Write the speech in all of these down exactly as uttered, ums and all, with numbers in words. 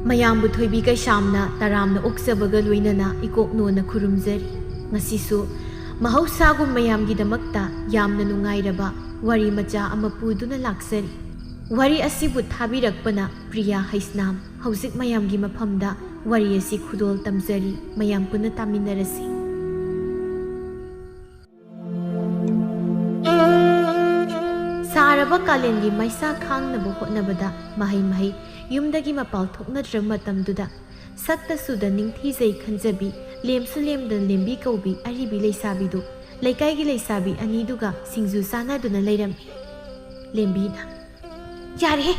ꯃꯌꯥꯝꯕꯨ ꯊꯣꯏꯕꯤ ꯀꯩꯁꯥꯝꯅ ꯇꯔꯥꯝꯅ ꯑꯣꯛꯆꯕꯒ ꯂꯣꯏꯅꯅ ꯏꯀꯣꯛ ꯅꯣꯟꯅ ꯈꯨꯔꯨꯝꯖꯔꯤ꯫ ꯉꯁꯤꯁꯨ ꯃꯍꯧꯁꯥꯒꯨꯝ ꯃꯌꯥꯝꯒꯤꯗꯃꯛꯇ ꯌꯥꯝꯅ ꯅꯨꯡꯉꯥꯏꯔꯕ ꯋꯥꯔꯤ ꯃꯆꯥ ꯑꯃ ꯄꯨꯗꯨꯅ ꯂꯥꯛꯆꯔꯤ꯫ ꯋꯥꯔꯤ ꯑꯁꯤꯕꯨ ꯊꯥꯕꯤꯔꯛꯄꯅ ꯄ꯭ꯔꯤꯌꯥ ꯍꯩꯁꯅꯥꯝ꯫ ꯍꯧꯖꯤꯛ ꯃꯌꯥꯝꯒꯤ ꯃꯐꯝꯗ ꯋꯥꯔꯤ ꯑꯁꯤ ꯈꯨꯗꯣꯜ ꯇꯝꯖꯔꯤ꯫ ꯃꯌꯥꯝ ꯄꯨꯟꯅ ꯇꯥꯃꯤꯟꯅꯔꯁꯤ꯫ ꯁꯥꯔꯕ ꯀꯥꯂꯦꯟꯒꯤ ꯃꯩꯁꯥ ꯈꯥꯡꯅꯕ ꯍꯣꯠꯅꯕꯗ ꯃꯍꯩ ꯃꯍꯩ ꯌꯨꯝꯗꯒꯤ ꯃꯄꯥꯜ ꯊꯣꯛꯅꯗ꯭ꯔꯕ ꯃꯇꯝꯗꯨꯗ ꯁꯛꯇ ꯁꯨꯗ ꯅꯤꯡꯊꯤꯖꯩ ꯈꯟꯖꯕꯤ, ꯂꯦꯝꯁꯨ ꯂꯦꯝꯗꯅ ꯂꯦꯝꯕꯤ ꯀꯧꯕꯤ ꯑꯔꯤꯕꯤ ꯂꯩꯁꯥꯕꯤꯗꯨ ꯂꯩꯀꯥꯏꯒꯤ ꯂꯩꯁꯥꯕꯤ ꯑꯅꯤꯗꯨꯒ ꯁꯤꯡꯖꯨ ꯆꯥꯅꯗꯨꯅ ꯂꯩꯔꯝꯃꯤ꯫ ꯂꯦꯝꯕꯤꯅ, "ꯌꯥꯔꯦꯍꯦ,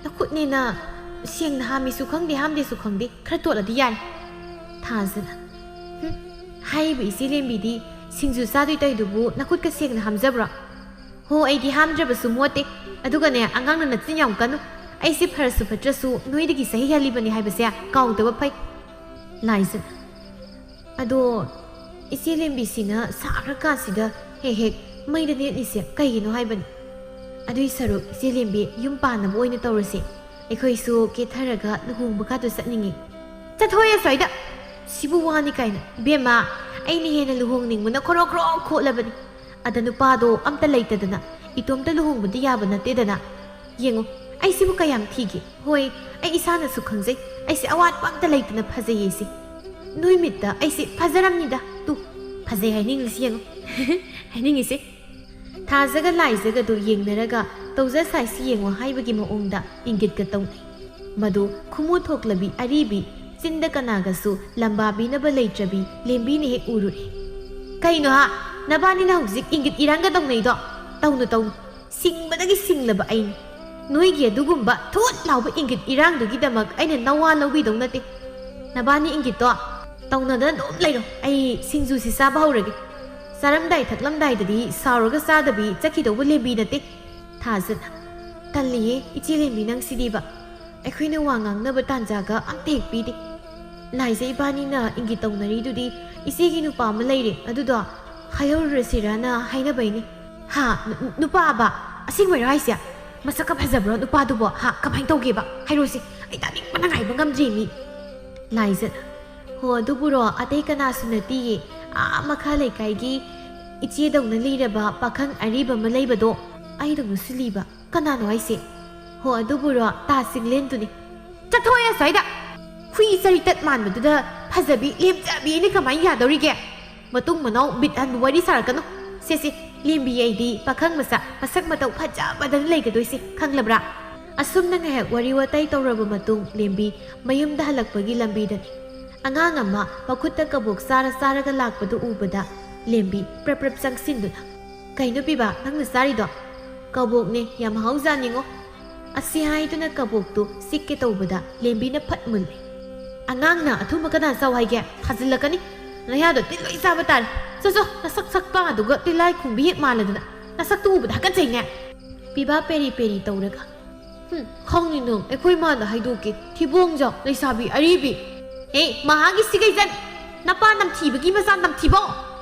ꯅꯈꯨꯠꯅꯦꯅ ꯁꯦꯡꯅ ꯍꯥꯝꯃꯤꯁꯨ ꯈꯪꯗꯦ, ꯍꯥꯝꯗꯦꯁꯨ ꯈꯪꯗꯦ, ꯈꯔ ꯇꯣꯠꯂꯗꯤ ꯌꯥꯔꯦ꯫" ꯊꯥꯖꯅ, "ꯍꯨꯝ, ꯍꯥꯏꯔꯤꯕ ꯏꯆꯦ ꯂꯦꯝꯕꯤꯗꯤ ꯁꯤꯡꯖꯨ ꯆꯥꯗꯣꯏ ꯇꯧꯏꯗꯨꯕꯨ ꯅꯈꯨꯠꯀ ꯁꯦꯡꯅ ꯍꯥꯝꯖꯕ꯭ꯔꯣ?" "ꯍꯣ, ꯑꯩꯗꯤ ꯍꯥꯝꯗ꯭ꯔꯕꯁꯨ ꯃꯣꯠꯇꯦ꯫ ꯑꯗꯨꯒꯅꯦ, ꯑꯉꯥꯡꯅ ꯅꯆꯤꯟ ꯌꯥꯝ ꯀꯟꯅꯨ꯫ ꯑꯩꯁꯦ ꯐꯔꯁꯨ ꯐꯠꯇ꯭ꯔꯁꯨ ꯅꯣꯏꯗꯒꯤ ꯆꯍꯤ ꯍꯜꯂꯤꯕꯅꯤ ꯍꯥꯏꯕꯁꯦ ꯀꯥꯎꯗꯕ ꯐꯩ꯫" ꯂꯥꯏꯖꯅ, "ꯑꯗꯣ ꯏꯆꯦ ꯂꯦꯝꯕꯤꯁꯤꯅ ꯁꯥꯈ꯭ꯔꯀꯥꯟꯁꯤꯗ ꯍꯦꯛ ꯍꯦꯛ ꯃꯩꯗ ꯅꯦꯠꯂꯤꯁꯦ ꯀꯩꯒꯤꯅꯣ ꯍꯥꯏꯕꯅꯤ? ꯑꯗꯨꯏ ꯁꯔꯨꯛ ꯏꯆꯦ ꯂꯦꯝꯕꯤ ꯌꯨꯝ ꯄꯥꯟꯅꯕ ꯑꯣꯏꯅ ꯇꯧꯔꯁꯦ꯫ ꯑꯩꯈꯣꯏꯁꯨ ꯀꯦꯊꯔꯒ ꯂꯨꯍꯣꯡꯕꯒꯗꯣ ꯆꯠꯅꯤꯡꯉꯤ꯫" "ꯆꯠꯊꯣꯛꯑꯦ ꯑꯁ꯭ꯋꯥꯏꯗ! ꯁꯤꯕꯨ ꯋꯥꯅꯤ ꯀꯥꯏꯅ꯫ ꯏꯕꯦꯝꯃ, ꯑꯩꯅ ꯍꯦꯟꯅ ꯂꯨꯍꯣꯡꯅꯤꯡꯕꯅ ꯈꯣꯔꯣ ꯈꯣꯔꯣ ꯈꯣꯠꯂꯕꯅꯤ꯫ ꯑꯗ ꯅꯨꯄꯥꯗꯣ ꯑꯝꯇ ꯂꯩꯇꯗꯅ ꯏꯇꯣꯝꯇ ꯂꯨꯍꯣꯡꯕꯗꯤ ꯌꯥꯕ ꯅꯠꯇꯦꯗꯅ꯫ ꯌꯦꯡꯉꯨ, ꯑꯩꯁꯤꯕꯨ ꯀꯌꯥꯝ ꯊꯤꯒꯦ? ꯍꯣꯏ, ꯑꯩ ꯏꯁꯥꯅꯁꯨ ꯈꯪꯖꯩ, ꯑꯩꯁꯦ ꯑꯋꯥꯠꯄ ꯑꯝꯇ ꯂꯩꯇꯅ ꯐꯖꯩꯌꯦ ꯏꯆꯦ꯫ ꯅꯣꯏ ꯃꯤꯠꯇ ꯑꯩꯁꯦ ꯐꯖꯔꯝꯅꯤꯗ꯫ ꯇꯨ, ꯐꯖꯩ ꯍꯥꯏꯅꯤꯡꯂꯤꯁꯤ ꯌꯦꯡꯉꯨ꯫" ꯍꯥꯏꯅꯤꯡꯉꯤꯁꯦ꯫ ꯊꯥꯖꯒ ꯂꯥꯏꯖꯒꯗꯨ ꯌꯦꯡꯅꯔꯒ ꯇꯧꯖ ꯁꯥꯏꯁꯤ ꯌꯦꯡꯉꯨ ꯍꯥꯏꯕꯒꯤ ꯃꯑꯣꯡꯗ ꯏꯪꯒꯤꯠꯀ ꯇꯧꯅꯩ꯫ ꯃꯗꯨ ꯈꯨꯃꯨ ꯊꯣꯛꯂꯕꯤ ꯑꯔꯤꯕꯤ, ꯆꯤꯟꯗ ꯀꯅꯥꯒꯁꯨ ꯂꯝꯕꯥꯕꯤꯅꯕ ꯂꯩꯇ꯭ꯔꯕꯤ ꯂꯦꯝꯕꯤꯅ ꯍꯦꯛ ꯎꯔꯨꯔꯦ꯫ "ꯀꯩꯅꯣ ꯍꯥ? ꯅꯕꯥꯅꯤꯅ ꯍꯧꯖꯤꯛ ꯏꯪꯒꯤꯠ ꯏꯔꯥꯡꯒ ꯇꯧꯅꯩꯗꯣ? ꯇꯧꯅꯨ, ꯇꯧꯅꯨ꯫ ꯁꯤꯡꯕꯗꯒꯤ ꯁꯤꯡꯂꯕ ꯑꯩꯅꯤ꯫ ꯅꯣꯏꯒꯤ ꯑꯗꯨꯒꯨꯝꯕ ꯊꯨꯠ ꯂꯥꯎꯕ ꯏꯪꯒꯤꯠ ꯏꯔꯥꯡꯗꯨꯒꯤꯗꯃꯛ ꯑꯩꯅ ꯅꯋꯥ ꯂꯧꯕꯤꯗꯧ ꯅꯠꯇꯦ꯫ ꯅꯕꯥꯅꯤ ꯏꯪꯒꯤꯠꯇꯣ ꯇꯧꯅꯗꯅ ꯑꯗꯨꯝ ꯂꯩꯔꯣ꯫ ꯑꯩ ꯁꯤꯡꯖꯨꯁꯤ ꯆꯥꯕ ꯍꯧꯔꯒꯦ꯫ ꯆꯥꯔꯝꯗꯥꯏ ꯊꯛꯂꯝꯗꯥꯏꯗꯗꯤ ꯁꯥꯎꯔꯒ ꯆꯥꯗꯕꯤ ꯆꯠꯈꯤꯗꯧꯕ ꯂꯦꯝꯕꯤ ꯅꯠꯇꯦ꯫" ꯊꯥꯖꯅ, "ꯇꯜꯂꯤꯌꯦ, ꯏꯆꯦ ꯂꯦꯝꯕꯤ ꯅꯪꯁꯤꯗꯤꯕ꯫ ꯑꯩꯈꯣꯏꯅ ꯋꯥ ꯉꯥꯡꯅꯕ ꯇꯥꯟꯖꯥꯒ ꯑꯝꯇ ꯍꯦꯛ ꯄꯤꯗꯦ꯫" ꯂꯥꯏꯖ ꯏꯕꯥꯅꯤꯅ ꯏꯪꯒꯤꯠ ꯇꯧꯅꯔꯤꯗꯨꯗꯤ ꯏꯆꯦꯒꯤ ꯅꯨꯄꯥ ꯑꯃ ꯂꯩꯔꯦ, ꯑꯗꯨꯗꯣ ꯍꯥꯏꯍꯧꯔꯨꯔꯁꯤꯔꯅ ꯍꯥꯏꯅꯕꯩꯅꯦ꯫ ꯍꯥ? ꯅꯨ-, ꯅꯨꯄꯥꯕ? ꯑꯁꯦꯡꯕꯩꯔꯣ ꯍꯥꯏꯁꯦ? ꯃꯁꯛꯀ ꯐꯖꯕ꯭ꯔꯣ ꯅꯨꯄꯥꯗꯨꯕꯣ? ꯍꯥ? ꯀꯃꯥꯏꯅ ꯇꯧꯒꯦꯕ? ꯍꯥꯏꯔꯣꯁꯦ, ꯑꯩ ꯇꯥꯅꯤꯡꯕꯅ ꯉꯥꯏꯕ ꯉꯝꯗ꯭ꯔꯦ ꯃꯤ꯫ ꯂꯥꯏꯖ: ꯍꯣ, ꯑꯗꯨꯕꯨꯔꯣ, ꯑꯇꯩ ꯀꯅꯥꯁꯨ ꯅꯠꯇꯤꯌꯦ, ꯑꯥ ꯃꯈꯥ ꯂꯩꯀꯥꯏꯒꯤ ꯏꯆꯦꯗꯧꯅ ꯂꯤꯔꯕ ꯄꯥꯈꯪ ꯑꯔꯤꯕ ꯑꯃ ꯂꯩꯕꯗꯣ, ꯑꯩꯗꯧꯅꯁꯨ ꯂꯤꯕ꯫ ꯀꯅꯥꯅꯣ ꯍꯥꯏꯁꯦ? ꯍꯣ, ꯑꯗꯨꯕꯨꯔꯣ, ꯇꯥ ꯆꯤꯡꯂꯦꯟꯗꯨꯅꯤ꯫ ꯆꯠꯊꯣꯛꯑꯦ ꯑꯁ꯭ꯋꯥꯏꯗ! ꯍꯨꯏ ꯆꯔꯤꯇꯠ ꯃꯥꯟꯕꯗꯨꯗ ꯐꯖꯕꯤ ꯂꯦꯝꯖꯕꯤ ꯑꯩꯅ ꯀꯃꯥꯏꯅ ꯌꯥꯗꯧꯔꯤꯒꯦ? ꯃꯇꯨꯡ ꯃꯅꯥꯎ ꯕꯤꯠ ꯍꯟꯕ ꯋꯥꯔꯤ ꯁꯥꯔꯛꯀꯅꯨ꯫ ꯁꯦ ꯁꯦ, ꯂꯦꯝꯕꯤ ꯑꯩꯗꯤ ꯄꯥꯈꯪ ꯃꯆꯥ ꯃꯁꯛ ꯃꯇꯧ ꯐꯖꯕꯗꯅ ꯂꯩꯒꯗꯣꯏꯁꯦ, ꯈꯪꯂꯕ꯭ꯔꯥ? ꯑꯁꯨꯝꯅ ꯉꯥꯏꯍꯥꯛ ꯋꯥꯔꯤ ꯋꯥꯇꯥꯏ ꯇꯧꯔꯕ ꯃꯇꯨꯡ ꯂꯦꯝꯕꯤ ꯃꯌꯨꯝꯗ ꯍꯜꯂꯛꯄꯒꯤ ꯂꯝꯕꯤꯗꯅꯤ꯫ ꯑꯉꯥꯡ ꯑꯃ ꯃꯈꯨꯠꯇ ꯀꯕꯣꯛ ꯆꯥꯔ ꯆꯥꯔꯒ ꯂꯥꯛꯄꯗꯨ ꯎꯕꯗ ꯂꯦꯝꯕꯤ ꯄ꯭ꯔꯞ ꯄ꯭ꯔꯞ ꯆꯪꯁꯤꯟꯗꯨꯅ, "ꯀꯩꯅꯣ ꯄꯤꯕꯥ, ꯅꯪꯅ ꯆꯥꯔꯤꯗꯣ?" "ꯀꯕꯣꯛꯅꯦ, ꯌꯥꯝ ꯍꯥꯎꯖꯥꯅꯤꯡꯉꯣ꯫" ꯑꯁꯤ ꯍꯥꯏꯗꯨꯅ ꯀꯕꯣꯛꯇꯨ ꯆꯤꯛꯀꯦ ꯇꯧꯕꯗ ꯂꯦꯝꯕꯤꯅ ꯐꯠ ꯃꯨꯜꯂꯦ꯫ "ꯑꯉꯥꯡꯅ ꯑꯊꯨꯝꯕ ꯀꯅꯥ ꯆꯥꯎ ꯍꯥꯏꯒꯦ? ꯊꯥꯖꯤꯜꯂꯛꯀꯅꯤ꯫ ꯅꯌꯥꯗꯣ ꯇꯤꯟ ꯂꯣꯏ ꯆꯥꯕ ꯇꯥꯔꯦ꯫ ꯆꯣ ꯆꯣ, ꯅꯁꯛ ꯁꯛꯄ ꯑꯗꯨꯒ ꯇꯤꯜꯂꯥꯏ ꯈꯨꯝꯕꯤ ꯍꯦꯛ ꯃꯥꯜꯂꯗꯅ꯫ ꯅꯁꯛꯇꯨ ꯎꯕꯗ ꯍꯥꯀꯠꯆꯩꯅꯦ꯫" ꯄꯤꯕꯥ ꯄꯦꯔꯤ ꯄꯦꯔꯤ ꯇꯧꯔꯒ, "ꯍꯨꯝ, ꯈꯪꯅꯤ ꯅꯪ, ꯑꯩꯈꯣꯏ ꯃꯥꯗ ꯍꯥꯏꯗꯣꯛꯀꯦ, ꯊꯤꯕꯣꯡꯖꯥꯎ, ꯂꯩꯁꯥꯕꯤ ꯑꯔꯤꯕꯤ꯫" "ꯑꯦ, ꯃꯍꯥꯛꯀꯤ ꯁꯤꯒꯩꯖꯟ, ꯅꯄꯥ ꯅꯝꯊꯤꯕꯒꯤ ꯃꯆꯥ ꯅꯝꯊꯤꯕꯣ!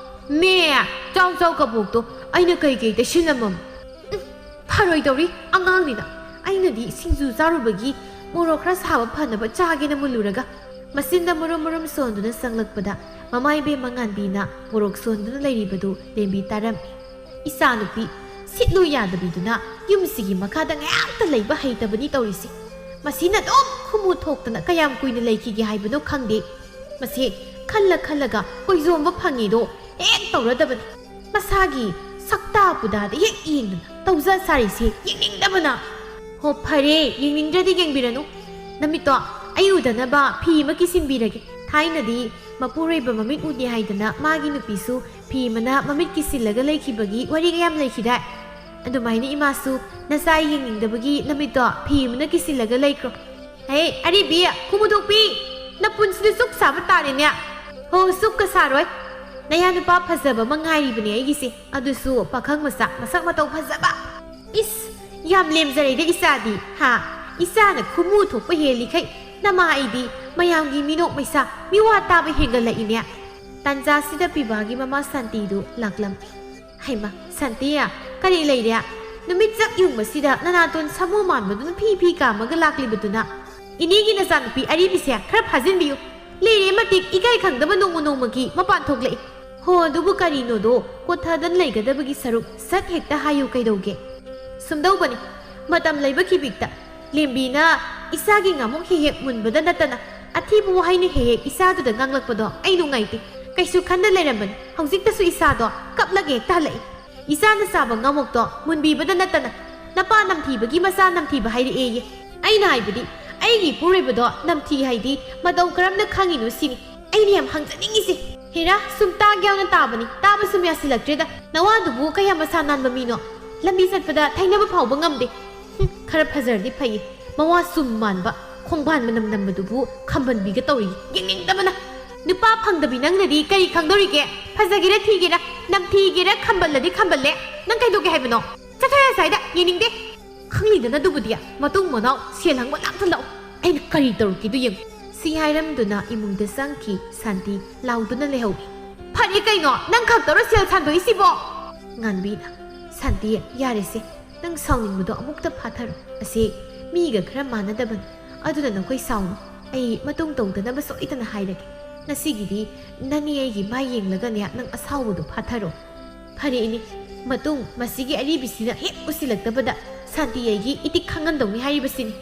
ꯃꯦ, ꯆꯥꯎ ꯆꯥꯎ ꯀꯕꯣꯛꯇꯣ, ꯑꯩꯅ ꯀꯩꯀꯩ ꯇꯩꯁꯤꯜꯂꯝꯃꯝ?" ꯎꯝ, ꯐꯔꯣꯏꯗꯧꯔꯤ ꯑꯉꯥꯡꯅꯤꯅ꯫ ꯑꯩꯅꯗꯤ ꯁꯤꯡꯖꯨ ꯆꯥꯔꯨꯕꯒꯤ ꯃꯣꯔꯣꯛ ꯈꯔ ꯁꯥꯕ ꯐꯅꯕ ꯆꯥꯒꯦꯅ ꯃꯨꯜꯂꯨꯔꯒ, ꯃꯆꯤꯟꯗ ꯃꯨꯔꯨꯝ ꯃꯨꯔꯨꯝ ꯁꯣꯟꯗꯨꯅ ꯆꯪꯂꯛꯄꯗ, ꯃꯃꯥ ꯏꯕꯦꯝꯃ ꯉꯥꯟꯕꯤꯅ ꯃꯣꯔꯣꯛ ꯁꯣꯟꯗꯨꯅ ꯂꯩꯔꯤꯕꯗꯨ ꯂꯦꯝꯕꯤ ꯇꯥꯔꯝꯃꯤ꯫ ꯏꯆꯥꯅꯨꯄꯤ ꯁꯤꯠꯂꯨ ꯌꯥꯗꯕꯤꯗꯨꯅ ꯌꯨꯝꯁꯤꯒꯤ ꯃꯈꯥꯗ ꯉꯥꯏꯍꯥꯛꯇ ꯂꯩꯕ ꯍꯩꯇꯕꯅꯤ ꯇꯧꯔꯤꯁꯦ꯫ ꯃꯁꯤꯅ ꯑꯗꯨꯝ ꯈꯨꯃꯨ ꯊꯣꯛꯇꯅ ꯀꯌꯥꯝ ꯀꯨꯏꯅ ꯂꯩꯈꯤꯒꯦ ꯍꯥꯏꯕꯅꯣ ꯈꯪꯗꯦ꯫ ꯃꯁꯤ ꯈꯜꯂ ꯈꯜꯂꯒ ꯀꯣꯏꯖꯣꯝꯕ ꯐꯪꯉꯤꯗꯣ ꯍꯦꯛ ꯇꯧꯔꯗꯕꯅꯤ꯫ ꯃꯁꯥꯒꯤ ꯁꯛꯇꯥ ꯄꯨꯗꯥꯗ ꯍꯦꯛ ꯌꯦꯡꯗꯅ ꯇꯧꯖ ꯁꯥꯔꯤꯁꯦ ꯌꯦꯡꯅꯤꯡꯗꯕꯅ꯫ ꯍꯣ, ꯐꯔꯦ, ꯌꯦꯡꯅꯤꯡꯗ꯭ꯔꯗꯤ ꯌꯦꯡꯕꯤꯔꯅꯨ꯫ ꯅꯃꯤꯠꯇꯣ ꯑꯩ ꯎꯗꯅꯕ ꯐꯤ ꯑꯃ ꯀꯤꯁꯤꯟꯕꯤꯔꯒꯦ꯫ ꯊꯥꯏꯅꯗꯤ ꯃꯄꯨꯔꯣꯏꯕ ꯃꯃꯤꯠ ꯎꯗꯦ ꯍꯥꯏꯗꯅ ꯃꯥꯒꯤ ꯅꯨꯄꯤꯁꯨ ꯐꯤ ꯑꯃꯅ ꯃꯃꯤꯠ ꯀꯤꯁꯤꯜꯂꯒ ꯂꯩꯈꯤꯕꯒꯤ ꯋꯥꯔꯤꯒ ꯌꯥꯝ ꯂꯩꯈꯤꯗꯥꯏ? ꯑꯗꯨꯃꯥꯏꯅ ꯏꯃꯥꯁꯨ ꯅꯆꯥ ꯌꯦꯡꯅꯤꯡꯗꯕꯒꯤ ꯅꯃꯤꯠꯇꯣ ꯐꯤ ꯑꯃꯅ ꯀꯤꯁꯤꯜꯂꯒ ꯂꯩꯈ꯭ꯔꯣ꯫ ꯍꯦ, ꯑꯔꯤꯕꯤ, ꯈꯨꯃꯨꯗꯣꯛꯄꯤ, ꯅꯄꯨꯟꯁꯤꯗ ꯆꯨꯞ ꯁꯥꯕ ꯇꯥꯔꯦꯅꯦ꯫ ꯍꯣ, ꯆꯨꯞꯀ ꯁꯥꯔꯣꯏ꯫ ꯅꯌꯥ ꯅꯨꯄꯥ ꯐꯖꯕ ꯑꯃ ꯉꯥꯏꯔꯤꯕꯅꯦ ꯑꯩꯒꯤꯁꯦ꯫ ꯑꯗꯨꯁꯨ ꯄꯥꯈꯪ ꯃꯆꯥ, ꯃꯁꯛ ꯃꯇꯧ ꯐꯖꯕ꯫ ꯏꯁ, ꯌꯥꯝ ꯂꯦꯝꯖꯔꯦꯗ ꯏꯆꯥꯗꯤ, ꯍꯥ? ꯏꯆꯥꯅ ꯈꯨꯃꯨ ꯊꯣꯛꯄ ꯍꯦꯜꯂꯤꯈꯩ ꯅꯃꯥ ꯑꯩꯗꯤ ꯃꯌꯥꯝꯒꯤ ꯃꯤꯅꯣꯛ ꯃꯩꯁꯥ, ꯃꯤꯋꯥ ꯇꯥꯕ ꯍꯦꯟꯒꯠꯂꯛꯏꯅꯦ꯫ ꯇꯥꯟꯖꯥꯁꯤꯗ ꯄꯤꯕꯥꯒꯤ ꯃꯃꯥ ꯁꯥꯟꯇꯤꯗꯨ ꯂꯥꯛꯂꯝꯃꯤ꯫ "ꯍꯩꯃ, ꯁꯥꯟꯇꯤ, ꯀꯔꯤ ꯂꯩꯔꯦ? ꯅꯨꯃꯤꯠ ꯆꯥꯛ ꯌꯨꯡꯕꯁꯤꯗ ꯅꯅꯥꯇꯣꯟ ꯁꯥꯃꯨ ꯃꯥꯟꯕꯗꯨꯅ ꯐꯤ ꯐꯤ ꯀꯥꯝꯃꯒ ꯂꯥꯛꯂꯤꯕꯗꯨꯅ? ꯏꯅꯦꯒꯤ ꯅꯆꯥꯅꯨꯄꯤ ꯑꯔꯤꯕꯤꯁꯦ ꯈꯔ ꯐꯥꯖꯤꯟꯕꯤꯌꯨ꯫ ꯂꯩꯔꯦ ꯃꯇꯤꯛ ꯏꯀꯥꯏ ꯈꯪꯗꯕ ꯅꯣꯡꯃ ꯅꯣꯡꯃꯒꯤ ꯃꯄꯥꯟ ꯊꯣꯛꯂꯛꯏ꯫ ꯍꯣ, ꯑꯗꯨꯕꯨ ꯀꯔꯤꯅꯣꯗꯣ, ꯀꯣꯊꯗꯅ ꯂꯩꯒꯗꯕꯒꯤ ꯁꯔꯨꯛ ꯁꯠ ꯍꯦꯛꯇ ꯍꯥꯏꯌꯨ ꯀꯩꯗꯧꯒꯦ?" ꯁꯨꯝꯗꯧꯕꯅꯤ, ꯃꯇꯝ ꯂꯩꯕ ꯈꯤꯕꯤꯛꯇ ꯂꯦꯝꯕꯤꯅ ꯏꯆꯥꯒꯤ ꯉꯥꯃꯨꯛ ꯍꯦꯛ ꯍꯦꯛ ꯃꯨꯟꯕꯗ ꯅꯠꯇꯅ ꯑꯊꯤꯕ ꯋꯥꯍꯩꯅ ꯍꯦꯛ ꯍꯦꯛ ꯏꯆꯥꯗꯨꯗ ꯉꯥꯡꯂꯛꯄꯗꯣ ꯑꯩ ꯅꯨꯡꯉꯥꯏꯇꯦ꯫ ꯀꯩꯁꯨ ꯈꯟꯗ ꯂꯩꯔꯝꯕꯅꯤ, ꯍꯧꯖꯤꯛꯇꯁꯨ ꯏꯆꯥꯗꯣ ꯀꯞꯂꯒ ꯍꯦꯛꯇ ꯍꯜꯂꯛꯏ꯫ ꯏꯆꯥꯅ ꯆꯥꯕ ꯉꯥꯃꯨꯛꯇꯣ ꯃꯨꯟꯕꯤꯕꯗ ꯅꯠꯇꯅ ꯅꯄꯥ ꯅꯝꯊꯤꯕꯒꯤ ꯃꯆꯥ ꯅꯝꯊꯤꯕ ꯍꯥꯏꯔꯛꯑꯦꯌꯦ꯫ ꯑꯩꯅ ꯍꯥꯏꯕꯗꯤ, ꯑꯩꯒꯤ ꯏꯄꯨꯔꯣꯏꯕꯗꯣ ꯅꯝꯊꯤ ꯍꯥꯏꯗꯤ ꯃꯇꯧ ꯀꯔꯝꯅ ꯈꯪꯉꯤꯅꯣ ꯁꯤꯅꯤ ꯑꯩꯅ ꯌꯥꯝ ꯍꯪꯖꯅꯤꯡꯉꯤꯁꯦ꯫ ꯍꯦꯔꯥ, ꯁꯨꯝ ꯇꯥꯒꯦ ꯌꯥꯎꯅ ꯇꯥꯕꯅꯤ, ꯇꯥꯕ ꯁꯨꯝ ꯌꯥꯁꯤꯜꯂꯛꯇ꯭ꯔꯦꯗ꯫ ꯅꯋꯥꯗꯨꯕꯨ ꯀꯌꯥ ꯃꯁꯥ ꯅꯥꯟꯕ ꯃꯤꯅꯣ? ꯂꯝꯕꯤ ꯆꯠꯄꯗ ꯊꯩꯅꯕ ꯐꯥꯎꯕ ꯉꯝꯗꯦ꯫ ꯍꯨꯝ, ꯈꯔ ꯐꯖꯔꯗꯤ ꯐꯩꯌꯦ, ꯃꯋꯥ ꯆꯨꯝ ꯃꯥꯟꯕ, ꯈꯣꯡꯕꯥꯟ ꯃꯅꯝ ꯅꯝꯕꯗꯨꯕꯨ ꯈꯝꯕꯟꯕꯤꯒ ꯇꯧꯔꯤ, ꯌꯦꯡꯅꯤꯡꯗꯕꯅ꯫ ꯅꯨꯄꯥ ꯐꯪꯗꯕꯤ ꯅꯪꯅꯗꯤ ꯀꯔꯤ ꯈꯪꯗꯧꯔꯤꯒꯦ? ꯐꯖꯒꯦꯔꯥ ꯊꯤꯒꯦꯔꯥ, ꯅꯝꯊꯤꯒꯦꯔꯥ ꯈꯝꯕꯜꯂꯗꯤ ꯈꯝꯕꯜꯂꯦ, ꯅꯪ ꯀꯩꯗꯧꯒꯦ ꯍꯥꯏꯕꯅꯣ? ꯆꯠꯊꯔ ꯁ꯭ꯋꯥꯏꯗ, ꯌꯦꯡꯅꯤꯡꯗꯦ꯫ ꯈꯪꯂꯤꯗꯅ ꯑꯗꯨꯕꯨꯗꯤ, ꯃꯇꯨꯡ ꯃꯅꯥꯎ ꯁꯦꯜ ꯍꯪꯕ ꯂꯥꯛꯇ ꯂꯥꯛꯑꯣ, ꯑꯩꯅ ꯀꯔꯤ ꯇꯧꯔꯨꯒꯦꯗꯨ ꯌꯦꯡꯉꯨ꯫ ꯁꯤ ꯍꯥꯏꯔꯝꯗꯨꯅ ꯏꯃꯨꯡꯗ ꯆꯪꯈꯤ ꯁꯥꯟꯇꯤ, ꯂꯥꯎꯗꯨꯅ ꯂꯩꯍꯧꯏ꯫ "ꯐꯔꯦ ꯀꯩꯅꯣ, ꯅꯪ ꯈꯛꯇꯔꯣ ꯁꯦꯜ ꯁꯥꯟꯗꯣꯛꯏꯁꯤꯕꯣ?" ꯉꯥꯟꯕꯤꯅ, "ꯁꯥꯟꯇꯤ, ꯌꯥꯔꯦꯁꯦ, ꯅꯪ ꯁꯥꯎꯅꯤꯡꯕꯗꯣ ꯑꯃꯨꯛꯇ ꯐꯥꯊꯔꯣ꯫ ꯑꯁꯤ ꯃꯤꯒ ꯈꯔ ꯃꯥꯟꯅꯗꯕꯅꯤ, ꯑꯗꯨꯅ ꯅꯈꯣꯏ ꯁꯥꯎꯅꯨ꯫ ꯑꯩ ꯃꯇꯨꯡ ꯇꯧꯗꯅꯕ ꯁꯣꯏꯗꯅ ꯍꯥꯏꯔꯒꯦ꯫ ꯉꯁꯤꯒꯤꯗꯤ ꯅꯅꯦ ꯑꯩꯒꯤ ꯃꯥꯏ ꯌꯦꯡꯂꯒꯅꯦ, ꯅꯪ ꯑꯁꯥꯎꯕꯗꯣ ꯐꯥꯊꯔꯣ꯫ ꯐꯔꯦ ꯏꯅꯦ, ꯃꯇꯨꯡ ꯃꯁꯤꯒꯤ ꯑꯔꯤꯕꯤꯁꯤꯅ ꯍꯦꯛ ꯎꯁꯤꯜꯂꯛꯇꯕꯗ ꯁꯥꯟꯇꯤ ꯑꯩꯒꯤ ꯏꯇꯤꯛ ꯈꯪꯍꯟꯗꯧꯅꯤ ꯍꯥꯏꯔꯤꯕꯁꯤꯅꯤ꯫"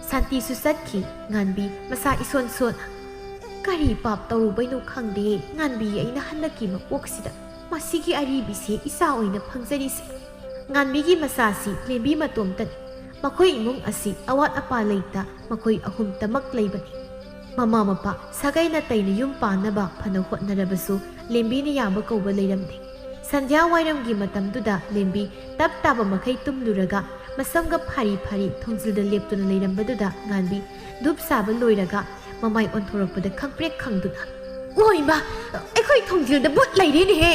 ꯁꯥꯟꯇꯤꯁꯨ ꯆꯠꯈꯤ꯫ ꯉꯥꯟꯕꯤ ꯃꯁꯥ ꯏꯁꯣꯟ ꯁꯣꯟ꯫ "ꯀꯔꯤ ꯄꯥꯞ ꯇꯧꯔꯨꯕꯩꯅꯣ ꯈꯪꯗꯦ, ꯉꯥꯟꯕꯤ ꯑꯩꯅ ꯍꯟꯗꯛꯀꯤ ꯃꯄꯣꯛꯁꯤꯗ ꯃꯁꯤꯒꯤ ꯑꯔꯤꯕꯤꯁꯦ ꯏꯆꯥ ꯑꯣꯏꯅ ꯐꯪꯖꯔꯤꯁꯦ꯫" ꯉꯥꯟꯕꯤꯒꯤ ꯃꯆꯥꯁꯤ ꯂꯦꯝꯕꯤ ꯃꯇꯣꯝꯇꯅꯤ꯫ ꯃꯈꯣꯏ ꯏꯃꯨꯡ ꯑꯁꯤ ꯑꯋꯥꯠ ꯑꯄꯥ ꯂꯩꯇ ꯃꯈꯣꯏ ꯑꯍꯨꯝꯇꯃꯛ ꯂꯩꯕꯅꯤ꯫ ꯃꯃꯥ ꯃꯄꯥ, ꯁꯥꯒꯩ ꯅꯥꯇꯩꯅ ꯌꯨꯝ ꯄꯥꯟꯅꯕ ꯐꯅ ꯍꯣꯠꯅꯔꯕꯁꯨ ꯂꯦꯝꯕꯤꯅ ꯌꯥꯕ ꯀꯧꯕ ꯂꯩꯔꯝꯗꯦ꯫ ꯁꯟꯙ꯭ꯌꯥ ꯋꯥꯏꯔꯝꯒꯤ ꯃꯇꯝꯗꯨꯗ ꯂꯦꯝꯕꯤ ꯇꯞ ꯇꯥꯕ ꯃꯈꯩ ꯇꯨꯝꯂꯨꯔꯒ ꯃꯁꯝꯒ ꯐꯥꯔꯤ ꯐꯥꯔꯤ ꯊꯣꯡꯖꯤꯜꯗ ꯂꯦꯞꯇꯨꯅ ꯂꯩꯔꯝꯕꯗꯨꯗ ꯉꯥꯟꯕꯤ ꯙꯨꯞ ꯁꯥꯕ ꯂꯣꯏꯔꯒ ꯃꯃꯥꯏ ꯑꯣꯟꯊꯣꯔꯛꯄꯗ ꯈꯪꯄ꯭ꯔꯦꯛ ꯈꯪꯗꯨꯅ, "ꯑꯣ ꯏꯃꯥ, ꯑꯩꯈꯣꯏ ꯊꯣꯡꯖꯤꯜꯗ ꯚꯨꯠ ꯂꯩꯔꯦꯅꯦꯍꯦ!"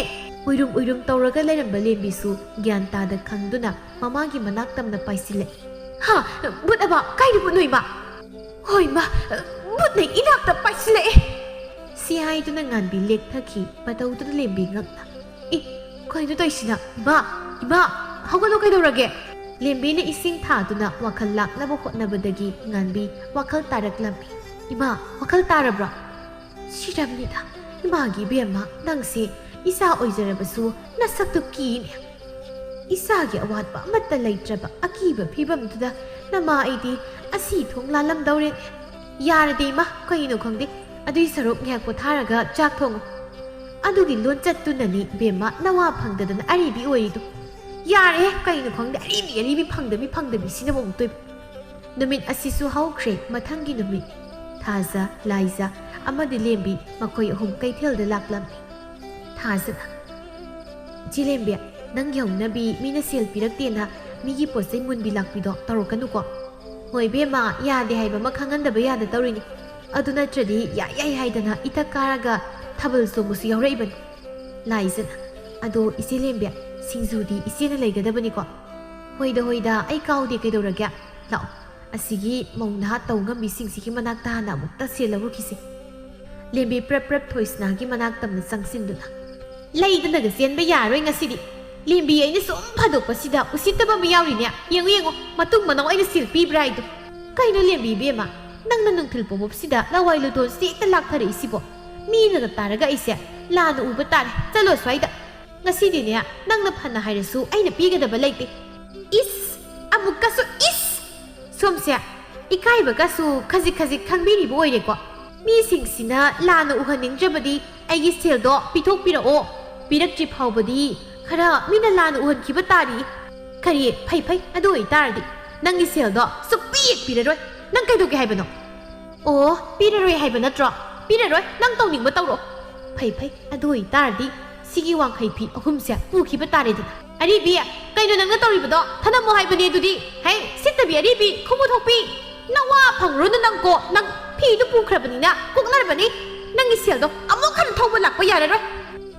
ꯎꯏꯔꯨꯝ ꯎꯏꯔꯨꯝ ꯇꯧꯔꯒ ꯂꯩꯔꯝꯕ ꯂꯦꯝꯕꯤꯁꯨ ꯒ꯭ꯌꯥꯟ ꯇꯥꯗ ꯈꯪꯗꯨꯅ ꯃꯃꯥꯒꯤ ꯃꯅꯥꯛ ꯇꯝꯅ ꯄꯥꯏꯁꯤꯜꯂꯛꯏ꯫ "ꯍꯥ? ꯚꯨꯠ ꯑꯕ? ꯀꯥꯏꯗ ꯚꯨꯠꯅꯣ ꯏꯃꯥ?" "ꯍꯣ ꯏꯃꯥ, ꯈꯨꯠꯅ ꯏꯅꯥꯛꯇ ꯄꯥꯏꯁꯤꯜꯂꯛꯑꯦ꯫ ꯁꯤ ꯍꯥꯏꯗꯨꯅ ꯉꯥꯟꯕꯤ ꯂꯦꯛꯊꯈꯤ꯫ ꯃꯇꯧꯗꯨꯗ ꯂꯦꯝꯕꯤ ꯉꯛꯅ, "ꯏ, ꯀꯩꯅꯣ ꯇꯧꯔꯤꯁꯤꯅ? ꯏꯃꯥ, ꯏꯃꯥ, ꯍꯧꯒꯠꯂꯣ, ꯀꯩꯗꯧꯔꯒꯦ?" ꯂꯦꯝꯕꯤꯅ ꯏꯁꯤꯡ ꯊꯥꯗꯨꯅ ꯋꯥꯈꯜ ꯂꯥꯛꯅꯕ ꯍꯣꯠꯅꯕꯗꯒꯤ ꯉꯥꯟꯕꯤ ꯋꯥꯈꯜ ꯇꯥꯔꯛꯂꯝꯃꯤ꯫ "ꯏꯃꯥ, ꯋꯥꯈꯜ ꯇꯥꯔꯕ꯭ꯔꯣ?" "ꯁꯤꯔꯝꯅꯤꯗ꯫ ꯏꯃꯥꯒꯤ ꯏꯕꯦꯝꯃ, ꯅꯪꯁꯦ ꯏꯆꯥ ꯑꯣꯏꯖꯔꯕꯁꯨ ꯅꯁꯛꯇꯨ ꯀꯤꯅꯦ꯫ ꯏꯆꯥꯒꯤ ꯑꯋꯥꯠꯄ ꯑꯃꯠꯇ ꯂꯩꯇ꯭ꯔꯕ ꯑꯀꯤꯕ ꯐꯤꯕꯝꯗꯨꯗ ꯅꯃꯥ ꯑꯩꯗꯤ ꯑꯁꯤ ꯊꯣꯡ ꯂꯥꯜꯂꯝꯗꯧꯔꯦꯅꯦ꯫ ꯌꯥꯔꯗꯤ ꯏꯃꯥ, ꯀꯩꯅꯣ ꯈꯪꯗꯦ꯫ ꯑꯗꯨꯏ ꯁꯔꯨꯛ ꯉꯥꯏꯍꯥꯛ ꯄꯣꯊꯥꯔꯒ ꯆꯥꯛ ꯊꯣꯡꯉꯨ꯫ ꯑꯗꯨꯒꯤ ꯂꯣꯟꯆꯠꯇꯨꯅꯅꯤ ꯏꯕꯦꯝꯃ ꯅꯋꯥ ꯐꯪꯗꯗꯅ ꯑꯔꯤꯕꯤ ꯑꯣꯏꯔꯤꯗꯣ꯫ ꯌꯥꯔꯦꯍꯦ, ꯀꯩꯅꯣ ꯈꯪꯗꯦ, ꯑꯔꯤꯕꯤ, ꯑꯔꯤꯕꯤ, ꯐꯪꯗꯕꯤ, ꯐꯪꯗꯕꯤ ꯁꯤꯅ ꯑꯃꯨꯛꯇꯣꯏꯕ꯫" ꯅꯨꯃꯤꯠ ꯑꯁꯤꯁꯨ ꯍꯧꯈ꯭ꯔꯦ꯫ ꯃꯊꯪꯒꯤ ꯅꯨꯃꯤꯠ ꯊꯥꯖ, ꯂꯥꯏꯖ ꯑꯃꯗꯤ ꯂꯦꯝꯕꯤ ꯃꯈꯣꯏ ꯑꯍꯨꯝ ꯀꯩꯊꯦꯜꯗ ꯂꯥꯛꯂꯝꯃꯤ꯫ ꯊꯥꯖꯅ, "ꯏꯆꯦ ꯂꯦꯝꯕꯤ, ꯅꯪꯒꯤ ꯍꯧꯅꯕꯤ ꯃꯤꯅ ꯁꯦꯜ ꯄꯤꯔꯛꯇꯦꯅ ꯃꯤꯒꯤ ꯄꯣꯠ ꯆꯩ ꯃꯨꯟꯕꯤ ꯂꯥꯛꯄꯤꯗꯣ ꯇꯧꯔꯛꯀꯅꯨꯀꯣ꯫" "ꯍꯣꯏ ꯏꯕꯦꯝꯃ, ꯌꯥꯗꯦ ꯍꯥꯏꯕ ꯑꯃ ꯈꯪꯍꯟꯗꯕ ꯌꯥꯗ ꯇꯧꯔꯤꯅꯤ꯫ ꯑꯗꯨ ꯅꯠꯇ꯭ꯔꯗꯤ ꯌꯥꯏ ꯌꯥꯏ ꯍꯥꯏꯗꯅ ꯏꯊꯛ ꯀꯥꯔꯒ ꯊꯥꯕꯜ ꯆꯣꯡꯕꯁꯨ ꯌꯥꯎꯔꯛꯏꯕꯅꯤ꯫" ꯂꯥꯏꯖꯅ, "ꯑꯗꯣ ꯏꯆꯦ ꯂꯦꯝꯕꯤ, ꯁꯤꯡꯖꯨꯗꯤ ꯏꯆꯦꯅ ꯂꯩꯒꯗꯕꯅꯤꯀꯣ?" "ꯍꯣꯏꯗ ꯍꯣꯏꯗ, ꯑꯩ ꯀꯥꯎꯗꯦ, ꯀꯩꯗꯧꯔꯒꯦ? ꯂꯥꯛꯑꯣ, ꯑꯁꯤꯒꯤ ꯃꯧ ꯅꯍꯥ ꯇꯧ ꯉꯝꯕꯤꯁꯤꯡꯁꯤꯒꯤ ꯃꯅꯥꯛꯇ ꯍꯥꯟꯅ ꯑꯃꯨꯛꯇ ꯁꯦꯜ ꯂꯧꯔꯨꯈꯤꯁꯦ꯫" ꯂꯦꯝꯕꯤ ꯄ꯭ꯔꯞ ꯄ꯭ꯔꯞ ꯊꯣꯏꯁꯅꯥꯒꯤ ꯃꯅꯥꯛ ꯇꯝꯅ ꯆꯪꯁꯤꯟꯗꯨꯅ, "ꯂꯩꯗꯅꯒ ꯆꯦꯟꯕ ꯌꯥꯔꯣꯏ ꯉꯁꯤꯗꯤ꯫ ꯂꯦꯝꯕꯤ, ꯑꯩꯅ ꯁꯨꯝ ꯐꯥꯗꯣꯛꯄꯁꯤꯗ ꯎꯁꯤꯠꯇꯕ ꯑꯃ ꯌꯥꯎꯔꯤꯅꯦ꯫ ꯌꯦꯡꯉꯨ ꯌꯦꯡꯉꯨ, ꯃꯇꯨꯡ ꯃꯅꯥꯎ ꯑꯩꯅ ꯁꯦꯜ ꯄꯤꯕ꯭ꯔꯥ ꯍꯥꯏꯗꯣ꯫ ꯀꯩꯅꯣ ꯂꯦꯝꯕꯤ ꯏꯕꯦꯝꯃ, ꯅꯪꯅ ꯅꯨꯡꯊꯤꯜ ꯄꯨꯝꯕꯁꯤꯗ ꯂꯋꯥꯏ ꯂꯨꯗꯣꯟꯁꯤ ꯍꯦꯛꯇ ꯂꯥꯛꯊꯔꯛꯏꯁꯤꯕꯣ? ꯃꯤꯅꯒ ꯇꯥꯔꯒ ꯑꯩꯁꯦ ꯂꯥꯟꯅ ꯎꯕ ꯇꯥꯔꯦ꯫ ꯆꯠꯂꯣ ꯁ꯭ꯋꯥꯏꯗ꯫ ꯉꯁꯤꯗꯤꯅꯦ, ꯅꯪꯅ ꯐꯅ ꯍꯥꯏꯔꯁꯨ ꯑꯩꯅ ꯄꯤꯒꯗꯕ ꯂꯩꯇꯦ꯫" "ꯏꯁ! ꯑꯃꯨꯛꯀꯁꯨ ꯏꯁ!" ꯁꯣꯝꯁꯦ ꯏꯀꯥꯏꯕꯒꯁꯨ ꯈꯖꯤꯛ ꯈꯖꯤꯛ ꯈꯪꯕꯤꯔꯤꯕ ꯑꯣꯏꯔꯦꯀꯣ꯫ ꯃꯤꯁꯤꯡꯁꯤꯅ ꯂꯥꯟꯅ ꯎꯍꯟꯅꯤꯡꯗ꯭ꯔꯕꯗꯤ ꯑꯩꯒꯤ ꯁꯦꯜꯗꯣ ꯄꯤꯊꯣꯛꯄꯤꯔꯛꯑꯣ꯫ ꯄꯤꯔꯛꯇ꯭ꯔꯤ ꯐꯥꯎꯕꯗꯤ ꯈꯔ ꯃꯤꯅ ꯂꯥꯟꯅ ꯎꯍꯟꯈꯤꯕ ꯇꯥꯔꯤ꯫ ꯈꯔꯤ, ꯐꯩ ꯐꯩ, ꯑꯗꯨ ꯑꯣꯏꯇꯥꯔꯗꯤ ꯅꯪꯒꯤ ꯁꯦꯜꯗꯣ ꯁꯨꯛꯄꯤ ꯍꯦꯛ ꯄꯤꯔꯔꯣꯏ꯫ ꯅꯪ ꯀꯩꯗꯧꯒꯦ ꯍꯥꯏꯕꯅꯣ? ꯑꯣ, ꯄꯤꯔꯔꯣꯏ ꯍꯥꯏꯕ ꯅꯠꯇ꯭ꯔꯣ? ꯄꯤꯔꯔꯣꯏ, ꯅꯪ ꯇꯧꯅꯤꯡꯕ ꯇꯧꯔꯣ꯫ ꯐꯩ ꯐꯩ, ꯑꯗꯨ ꯑꯣꯏꯇꯥꯔꯗꯤ ꯁꯤꯒꯤ ꯋꯥꯡꯈꯩ ꯐꯤ ꯑꯍꯨꯝꯁꯦ ꯄꯨꯈꯤꯕ ꯇꯥꯔꯦꯗꯅ꯫ ꯑꯔꯤꯕꯤ, ꯀꯩꯅꯣ ꯅꯪꯅ ꯇꯧꯔꯤꯕꯗꯣ? ꯊꯅꯝꯃꯣ ꯍꯥꯏꯕꯅꯦ ꯑꯗꯨꯗꯤ꯫ ꯍꯩ, ꯁꯤꯠꯇꯕꯤ ꯑꯔꯤꯕꯤ, ꯈꯨꯃꯨ ꯊꯣꯛꯄꯤ! ꯅꯋꯥ ꯐꯪꯔꯨꯅꯨ ꯅꯪꯀꯣ, ꯅꯪ ꯐꯤꯗꯨ ꯄꯨꯈ꯭ꯔꯕꯅꯤꯅ ꯀꯣꯛꯅꯔꯕꯅꯤ꯫ ꯅꯪꯒꯤ ꯁꯦꯜꯗꯣ ꯑꯃꯨꯛ ꯍꯟꯅ ꯊꯧꯕ ꯂꯥꯛꯄ ꯌꯥꯔꯔꯣꯏ꯫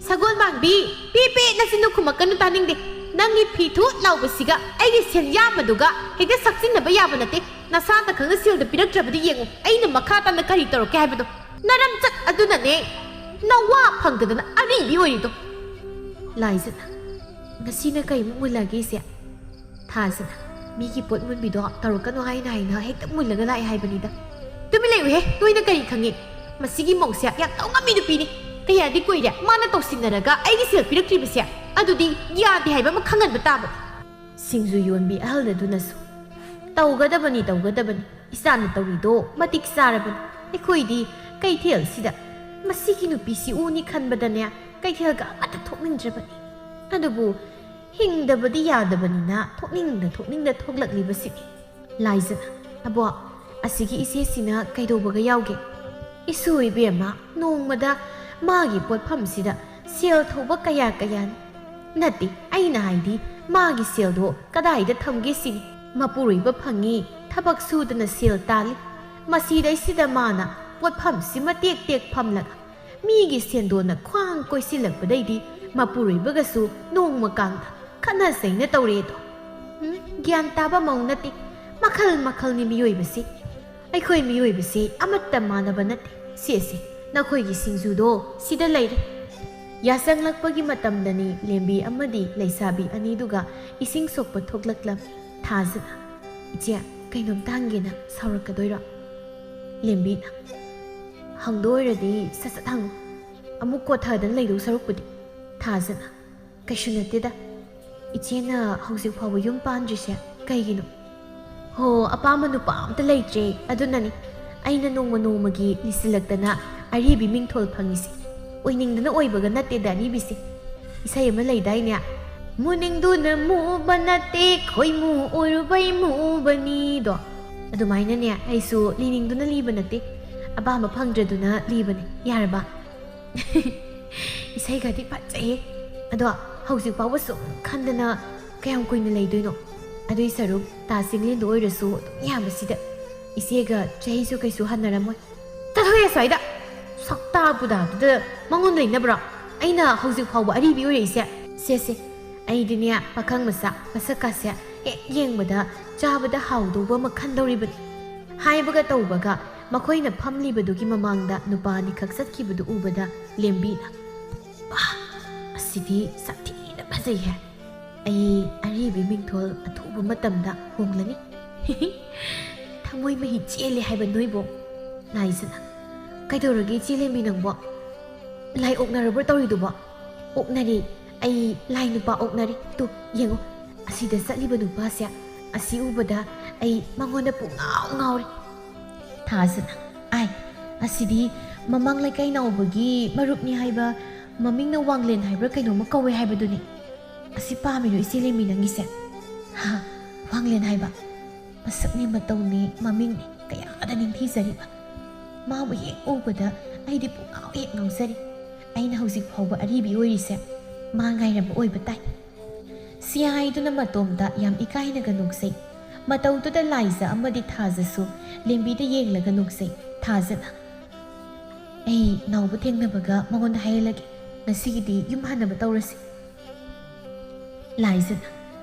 ꯁꯒꯣꯜ ꯃꯥꯡꯕꯤ, ꯄꯤ ꯄꯤ ꯅꯆꯤꯟꯗꯨ ꯈꯨꯝꯃꯛꯀꯅꯨ, ꯇꯥꯅꯤꯡꯗꯦ꯫ ꯅꯪꯒꯤ ꯐꯤ ꯊꯨꯠ ꯂꯥꯎꯕꯁꯤꯒ ꯑꯩꯒꯤ ꯁꯦꯟ ꯌꯥꯝꯕꯗꯨꯒ ꯍꯦꯛꯇ ꯁꯛꯆꯤꯟꯅꯕ ꯌꯥꯕ ꯅꯠꯇꯦ꯫ ꯅꯁꯥꯅ ꯈꯪꯅ ꯁꯦꯜꯗ ꯄꯤꯔꯛꯇ꯭ꯔꯕꯗꯤ ꯌꯦꯡꯉꯨ, ꯑꯩꯅ ꯃꯈꯥ ꯇꯥꯅ ꯀꯔꯤ ꯇꯧꯔꯛꯀꯦ ꯍꯥꯏꯕꯗꯣ꯫ ꯅꯔꯝꯆꯠ ꯑꯗꯨꯅꯅꯦ ꯅꯋꯥ ꯐꯪꯗꯗꯅ ꯑꯔꯤꯕꯤ ꯑꯣꯏꯔꯤꯗꯣ꯫ ꯂꯥꯏꯖꯠ, ꯉꯁꯤꯅ ꯀꯩꯃꯨꯛ ꯃꯨꯜꯂꯒꯦ ꯏꯆꯦ? ꯊꯥꯖꯅ, ꯃꯤꯒꯤ ꯄꯣꯠ ꯃꯨꯟꯕꯤꯗꯣ ꯇꯧꯔꯛꯀꯅꯨ ꯍꯥꯏꯅ ꯍꯥꯏꯅ ꯍꯦꯛꯇ ꯃꯨꯜꯂꯒ ꯂꯥꯛꯑꯦ ꯍꯥꯏꯕꯅꯤꯗ꯫ ꯇꯨꯃꯤꯟ ꯂꯩꯌꯨꯍꯦ, ꯅꯣꯏꯅ ꯀꯔꯤ ꯈꯪꯉꯤ? ꯃꯁꯤꯒꯤ ꯃꯧꯁꯦ ꯌꯥꯝ ꯇꯧꯉꯝꯃꯤ ꯅꯨꯄꯤꯅꯤ꯫ ꯀꯌꯥꯗꯤ ꯀꯨꯏꯔꯦ ꯃꯥꯅ ꯇꯧꯁꯤꯟꯅꯔꯒ ꯑꯩꯒꯤ ꯁꯦꯜ ꯄꯤꯔꯛꯇ꯭ꯔꯤꯕꯁꯦ꯫ ꯑꯗꯨꯗꯤ ꯌꯥꯗꯦ ꯍꯥꯏꯕ ꯑꯃ ꯈꯪꯍꯟꯕ ꯇꯥꯕ꯫ ꯁꯤꯡꯖꯨ ꯌꯣꯟꯕꯤ ꯑꯍꯜ ꯑꯗꯨꯅꯁꯨ, "ꯇꯧꯒꯗꯕꯅꯤ, ꯇꯧꯒꯗꯕꯅꯤ꯫ ꯏꯆꯥꯅ ꯇꯧꯔꯤꯗꯣ ꯃꯇꯤꯛ ꯆꯥꯔꯕꯅꯤ꯫ ꯑꯩꯈꯣꯏꯗꯤ ꯀꯩꯊꯦꯜꯁꯤꯗ ꯃꯁꯤꯒꯤ ꯅꯨꯄꯤꯁꯤ ꯎꯅꯤ ꯈꯟꯕꯗꯅꯦ ꯀꯩꯊꯦꯜꯒ ꯑꯃꯠꯇ ꯊꯣꯛꯅꯤꯡꯗ꯭ꯔꯕꯅꯤ꯫ ꯑꯗꯨꯕꯨ ꯍꯤꯡꯗꯕꯗꯤ ꯌꯥꯗꯕꯅꯤꯅ ꯊꯣꯛꯅꯤꯡꯗ ꯊꯣꯛꯅꯤꯡꯗ ꯊꯣꯛꯂꯛꯂꯤꯕꯁꯤꯅꯤ꯫" ꯂꯥꯏꯖꯠ, "ꯑꯕꯣ, ꯑꯁꯤꯒꯤ ꯏꯆꯦꯁꯤꯅ ꯀꯩꯗꯧꯕꯒ ꯌꯥꯎꯒꯦ? ꯏꯁꯨ ꯏꯕꯦꯝꯃ, ꯅꯣꯡꯃꯗ ꯃꯥꯒꯤ ꯄꯣꯠꯐꯝꯁꯤꯗ ꯁꯦꯜ ꯊꯧꯕ ꯀꯌꯥ ꯀꯌꯥꯅꯤ꯫ ꯅꯠꯇꯦ, ꯑꯩꯅ ꯍꯥꯏꯗꯤ ꯃꯥꯒꯤ ꯁꯦꯜꯗꯣ ꯀꯗꯥꯏꯗ ꯊꯝꯒꯦ ꯁꯤꯅꯤ꯫ ꯃꯄꯨꯔꯣꯏꯕ ꯐꯪꯉꯤ, ꯊꯕꯛ ꯁꯨꯗꯅ ꯁꯦꯜ ꯇꯥꯜꯂꯤ꯫ ꯃꯁꯤꯗꯩꯁꯤꯗ ꯃꯥꯅ ꯄꯣꯠꯐꯝꯁꯤꯃ ꯇꯦꯛ ꯇꯦꯛ ꯐꯝꯂꯒ ꯃꯤꯒꯤ ꯁꯦꯟꯗꯣꯟꯅ ꯈ꯭ꯋꯥꯡ ꯀꯣꯏꯁꯤꯜꯂꯛꯄꯗꯩꯗꯤ ꯃꯄꯨꯔꯣꯏꯕꯒꯁꯨ ꯅꯣꯡꯃ ꯀꯥꯡꯗ ꯈꯠꯅ ꯆꯩꯅ ꯇꯧꯔꯦꯗꯣ꯫ ꯎꯝ, ꯒ꯭ꯌꯥꯟ ꯇꯥꯕ ꯃꯧ ꯅꯠꯇꯦ꯫ ꯃꯈꯜ ꯃꯈꯜꯅꯤ ꯃꯤꯑꯣꯏꯕꯁꯤ꯫ ꯑꯩꯈꯣꯏ ꯃꯤꯑꯣꯏꯕꯁꯤ ꯑꯃꯠꯇ ꯃꯥꯟꯅꯕ ꯅꯠꯇꯦ꯫ ꯁꯦ, ꯁꯦ, ꯅꯈꯣꯏꯒꯤ ꯁꯤꯡꯖꯨꯗꯣ ꯁꯤꯗ ꯂꯩꯔꯦ꯫" ꯌꯥꯆꯪꯂꯛꯄꯒꯤ ꯃꯇꯝꯗꯅꯤ ꯂꯦꯝꯕꯤ ꯑꯃꯗꯤ ꯂꯩꯁꯥꯕꯤ ꯑꯅꯤꯗꯨꯒ ꯏꯁꯤꯡ ꯁꯣꯛꯄ ꯊꯣꯛꯂꯛꯂꯝꯃꯤ꯫ ꯊꯥꯖꯅ, "ꯏꯆꯦ, ꯀꯩꯅꯣꯝꯇ ꯍꯪꯒꯦꯅ, ꯁꯥꯎꯔꯛꯀꯗꯣꯏꯔꯣ?" ꯂꯦꯝꯕꯤꯅ, "ꯍꯪꯗꯣꯏ ꯑꯣꯏꯔꯗꯤ ꯁꯠ ꯁꯠ ꯍꯪꯉꯨ, ꯑꯃꯨꯛ ꯀꯣꯊꯗꯅ ꯂꯩꯗꯧ ꯁꯔꯨꯛꯄꯨꯗꯤ꯫" ꯊꯥꯖꯅ, "ꯀꯩꯁꯨ ꯅꯠꯇꯦꯗ꯫ ꯏꯆꯦꯅ ꯍꯧꯖꯤꯛ ꯐꯥꯎꯕ ꯌꯨꯝ ꯄꯥꯟꯗ꯭ꯔꯤꯁꯦ ꯀꯩꯒꯤꯅꯣ?" "ꯍꯣ, ꯑꯄꯥꯝꯕ ꯅꯨꯄꯥ ꯑꯝꯇ ꯂꯩꯇ꯭ꯔꯦ, ꯑꯗꯨꯅꯅꯤ꯫ ꯑꯩꯅ ꯅꯣꯡꯃ ꯅꯣꯡꯃꯒꯤ ꯂꯤꯁꯤꯜꯂꯛꯇꯅ ꯑꯔꯤꯕꯤ ꯃꯤꯡꯊꯣꯜ ꯐꯪꯉꯤꯁꯦ꯫ ꯑꯣꯏꯅꯤꯡꯗꯅ ꯑꯣꯏꯕꯒ ꯅꯠꯇꯦꯗ ꯑꯔꯤꯕꯤꯁꯦ꯫ ꯏꯁꯩ ꯑꯃ ꯂꯩꯗꯥꯏꯅꯦ, 'ꯃꯨꯅꯤꯡꯗꯨꯅ ꯃꯨꯕ ꯅꯠꯇꯦ, ꯈꯣꯏꯃꯨ ꯑꯣꯏꯔꯨꯕꯩ ꯃꯨꯕꯅꯤ'ꯗꯣ꯫ ꯑꯗꯨꯃꯥꯏꯅꯅꯦ, ꯑꯩꯁꯨ ꯂꯤꯅꯤꯡꯗꯨꯅ ꯂꯤꯕ ꯅꯠꯇꯦ, ꯑꯄꯥꯝꯕ ꯐꯪꯗ꯭ꯔꯗꯨꯅ ꯂꯤꯕꯅꯦ꯫ ꯌꯥꯔꯕ?" "ꯏꯁꯩꯒꯗꯤ ꯐꯖꯩꯌꯦ꯫ ꯑꯗꯣ ꯍꯧꯖꯤꯛ ꯐꯥꯎꯕ ꯁꯨꯝ ꯈꯟꯗꯅ ꯀꯌꯥꯝ ꯀꯨꯏꯅ ꯂꯩꯗꯣꯏꯅꯣ? ꯑꯗꯨꯏ ꯁꯔꯨꯛ ꯇꯥ ꯆꯤꯡꯂꯦꯟꯗ ꯑꯣꯏꯔꯁꯨ ꯑꯗꯨꯝ ꯌꯥꯕꯁꯤꯗ꯫ ꯏꯆꯦꯒ ꯆꯍꯤꯁꯨ ꯀꯩꯁꯨ ꯍꯟꯅꯔꯝꯃꯣꯏ꯫" "ꯇꯥꯊꯣꯛꯑꯦ ꯑꯁ꯭ꯋꯥꯏꯗ! ꯁꯛꯇꯥ ꯄꯨꯗꯥꯗꯨꯗ ꯃꯉꯣꯟꯗ ꯂꯩꯅꯕ꯭ꯔꯣ? ꯑꯩꯅ ꯍꯧꯖꯤꯛ ꯐꯥꯎꯕ ꯑꯔꯤꯕꯤ ꯑꯣꯏꯔꯛꯏꯁꯦ?" "ꯁꯦ, ꯁꯦ, ꯑꯩꯗꯤꯅꯦ ꯄꯥꯈꯪ ꯃꯆꯥ ꯃꯁꯛꯀꯥꯁꯦ ꯍꯦꯛ ꯌꯦꯡꯕꯗ ꯆꯥꯕꯗ ꯍꯥꯎꯗꯧꯕ ꯑꯃ ꯈꯟꯗꯧꯔꯤꯕꯅꯤ꯫ ꯍꯥꯏꯕꯒ ꯇꯧꯕꯒ ꯃꯈꯣꯏꯅ ꯐꯝꯂꯤꯕꯗꯨꯒꯤ ꯃꯃꯥꯡꯗ ꯅꯨꯄꯥ ꯑꯅꯤꯈꯛ ꯆꯠꯈꯤꯕꯗꯨ ꯎꯕꯗ ꯂꯦꯝꯕꯤꯅ, "ꯄꯥ, ꯑꯁꯤꯗꯤ ꯁꯥꯊꯤꯅ ꯐꯖꯩꯍꯦ꯫ ꯑꯩ ꯑꯔꯤꯕꯤ ꯃꯤꯡꯊꯣꯜ ꯑꯊꯨꯕ ꯃꯇꯝꯗ ꯍꯣꯡꯂꯅꯤ꯫ ꯊꯃꯣꯏ ꯃꯍꯤ ꯆꯦꯜꯂꯦ ꯍꯥꯏꯕ ꯅꯣꯏꯕꯣ?" ꯂꯥꯏꯖꯅ, "ꯀꯩꯗꯧꯔꯒꯦ ꯏꯆꯦ ꯂꯦꯝꯕꯤ ꯅꯪꯕꯣ? ꯂꯥꯏ ꯑꯣꯛꯅꯔꯕ꯭ꯔꯣ ꯇꯧꯔꯤꯗꯨꯕꯣ?" "ꯑꯣꯛꯅꯔꯤ꯫ ꯑꯩ ꯂꯥꯏ ꯅꯨꯄꯥ ꯑꯣꯛꯅꯔꯤ꯫ ꯇꯨ, ꯌꯦꯡꯉꯨ, ꯑꯁꯤꯗ ꯆꯠꯂꯤꯕ ꯅꯨꯄꯥꯁꯦ, ꯑꯁꯤ ꯎꯕꯗ ꯑꯩ ꯃꯉꯣꯟꯗ ꯄꯨꯡꯉꯥꯎ ꯉꯥꯎꯔꯦ꯫" ꯊꯥꯖꯅ, "ꯑꯥꯏ, ꯑꯁꯤꯗꯤ ꯃꯃꯥꯡ ꯂꯩꯀꯥꯏ ꯅꯥꯎꯕꯒꯤ ꯃꯔꯨꯞꯅꯤ ꯍꯥꯏꯕ, ꯃꯃꯤꯡꯅ ꯋꯥꯡꯂꯦꯟ ꯍꯥꯏꯕ꯭ꯔꯥ ꯀꯩꯅꯣꯝꯃ ꯀꯧꯋꯦ ꯍꯥꯏꯕꯗꯨꯅꯤ꯫ ꯑꯁꯤ ꯄꯥꯝꯃꯤꯔꯣ ꯏꯆꯦ ꯂꯦꯝꯕꯤ ꯅꯪꯒꯤꯁꯦ?" "ꯍꯥ, ꯋꯥꯡꯂꯦꯟ ꯍꯥꯏꯕ? ꯃꯁꯛꯅꯤ, ꯃꯇꯧꯅꯤ, ꯃꯃꯤꯡꯅꯤ ꯀꯌꯥꯗ ꯅꯤꯡꯊꯤꯖꯔꯤꯕ꯫ ꯃꯥꯕꯨ ꯍꯦꯛ ꯎꯕꯗ ꯑꯩꯗꯤ ꯄꯨꯡꯉꯥꯎ ꯍꯦꯛ ꯉꯥꯎꯖꯔꯤ꯫ ꯑꯩꯅ ꯍꯧꯖꯤꯛ ꯐꯥꯎꯕ ꯑꯔꯤꯕꯤ ꯑꯣꯏꯔꯤꯁꯦ ꯃꯥ ꯉꯥꯏꯔꯝꯕ ꯑꯣꯏꯕ ꯇꯥꯏ꯫" ꯁꯤ ꯍꯥꯏꯗꯨꯅ ꯃꯇꯣꯝꯇ ꯌꯥꯝ ꯏꯀꯥꯏꯅꯒ ꯅꯣꯛꯆꯩ꯫ ꯃꯇꯧꯗꯨꯗ ꯂꯥꯏꯖ ꯑꯃꯗꯤ ꯊꯥꯖꯁꯨ ꯂꯦꯝꯕꯤꯗ ꯌꯦꯡꯂꯒ ꯅꯣꯛꯆꯩ꯫ ꯊꯥꯖꯅ, "ꯑꯩ ꯅꯥꯎꯕ ꯊꯦꯡꯅꯕꯒ ꯃꯉꯣꯟꯗ ꯍꯥꯏꯍꯜꯂꯒꯦ꯫ ꯉꯁꯤꯒꯤꯗꯤ ꯌꯨꯝ ꯍꯟꯅꯕ ꯇꯧꯔꯁꯤ꯫" ꯂꯥꯏꯖꯅ,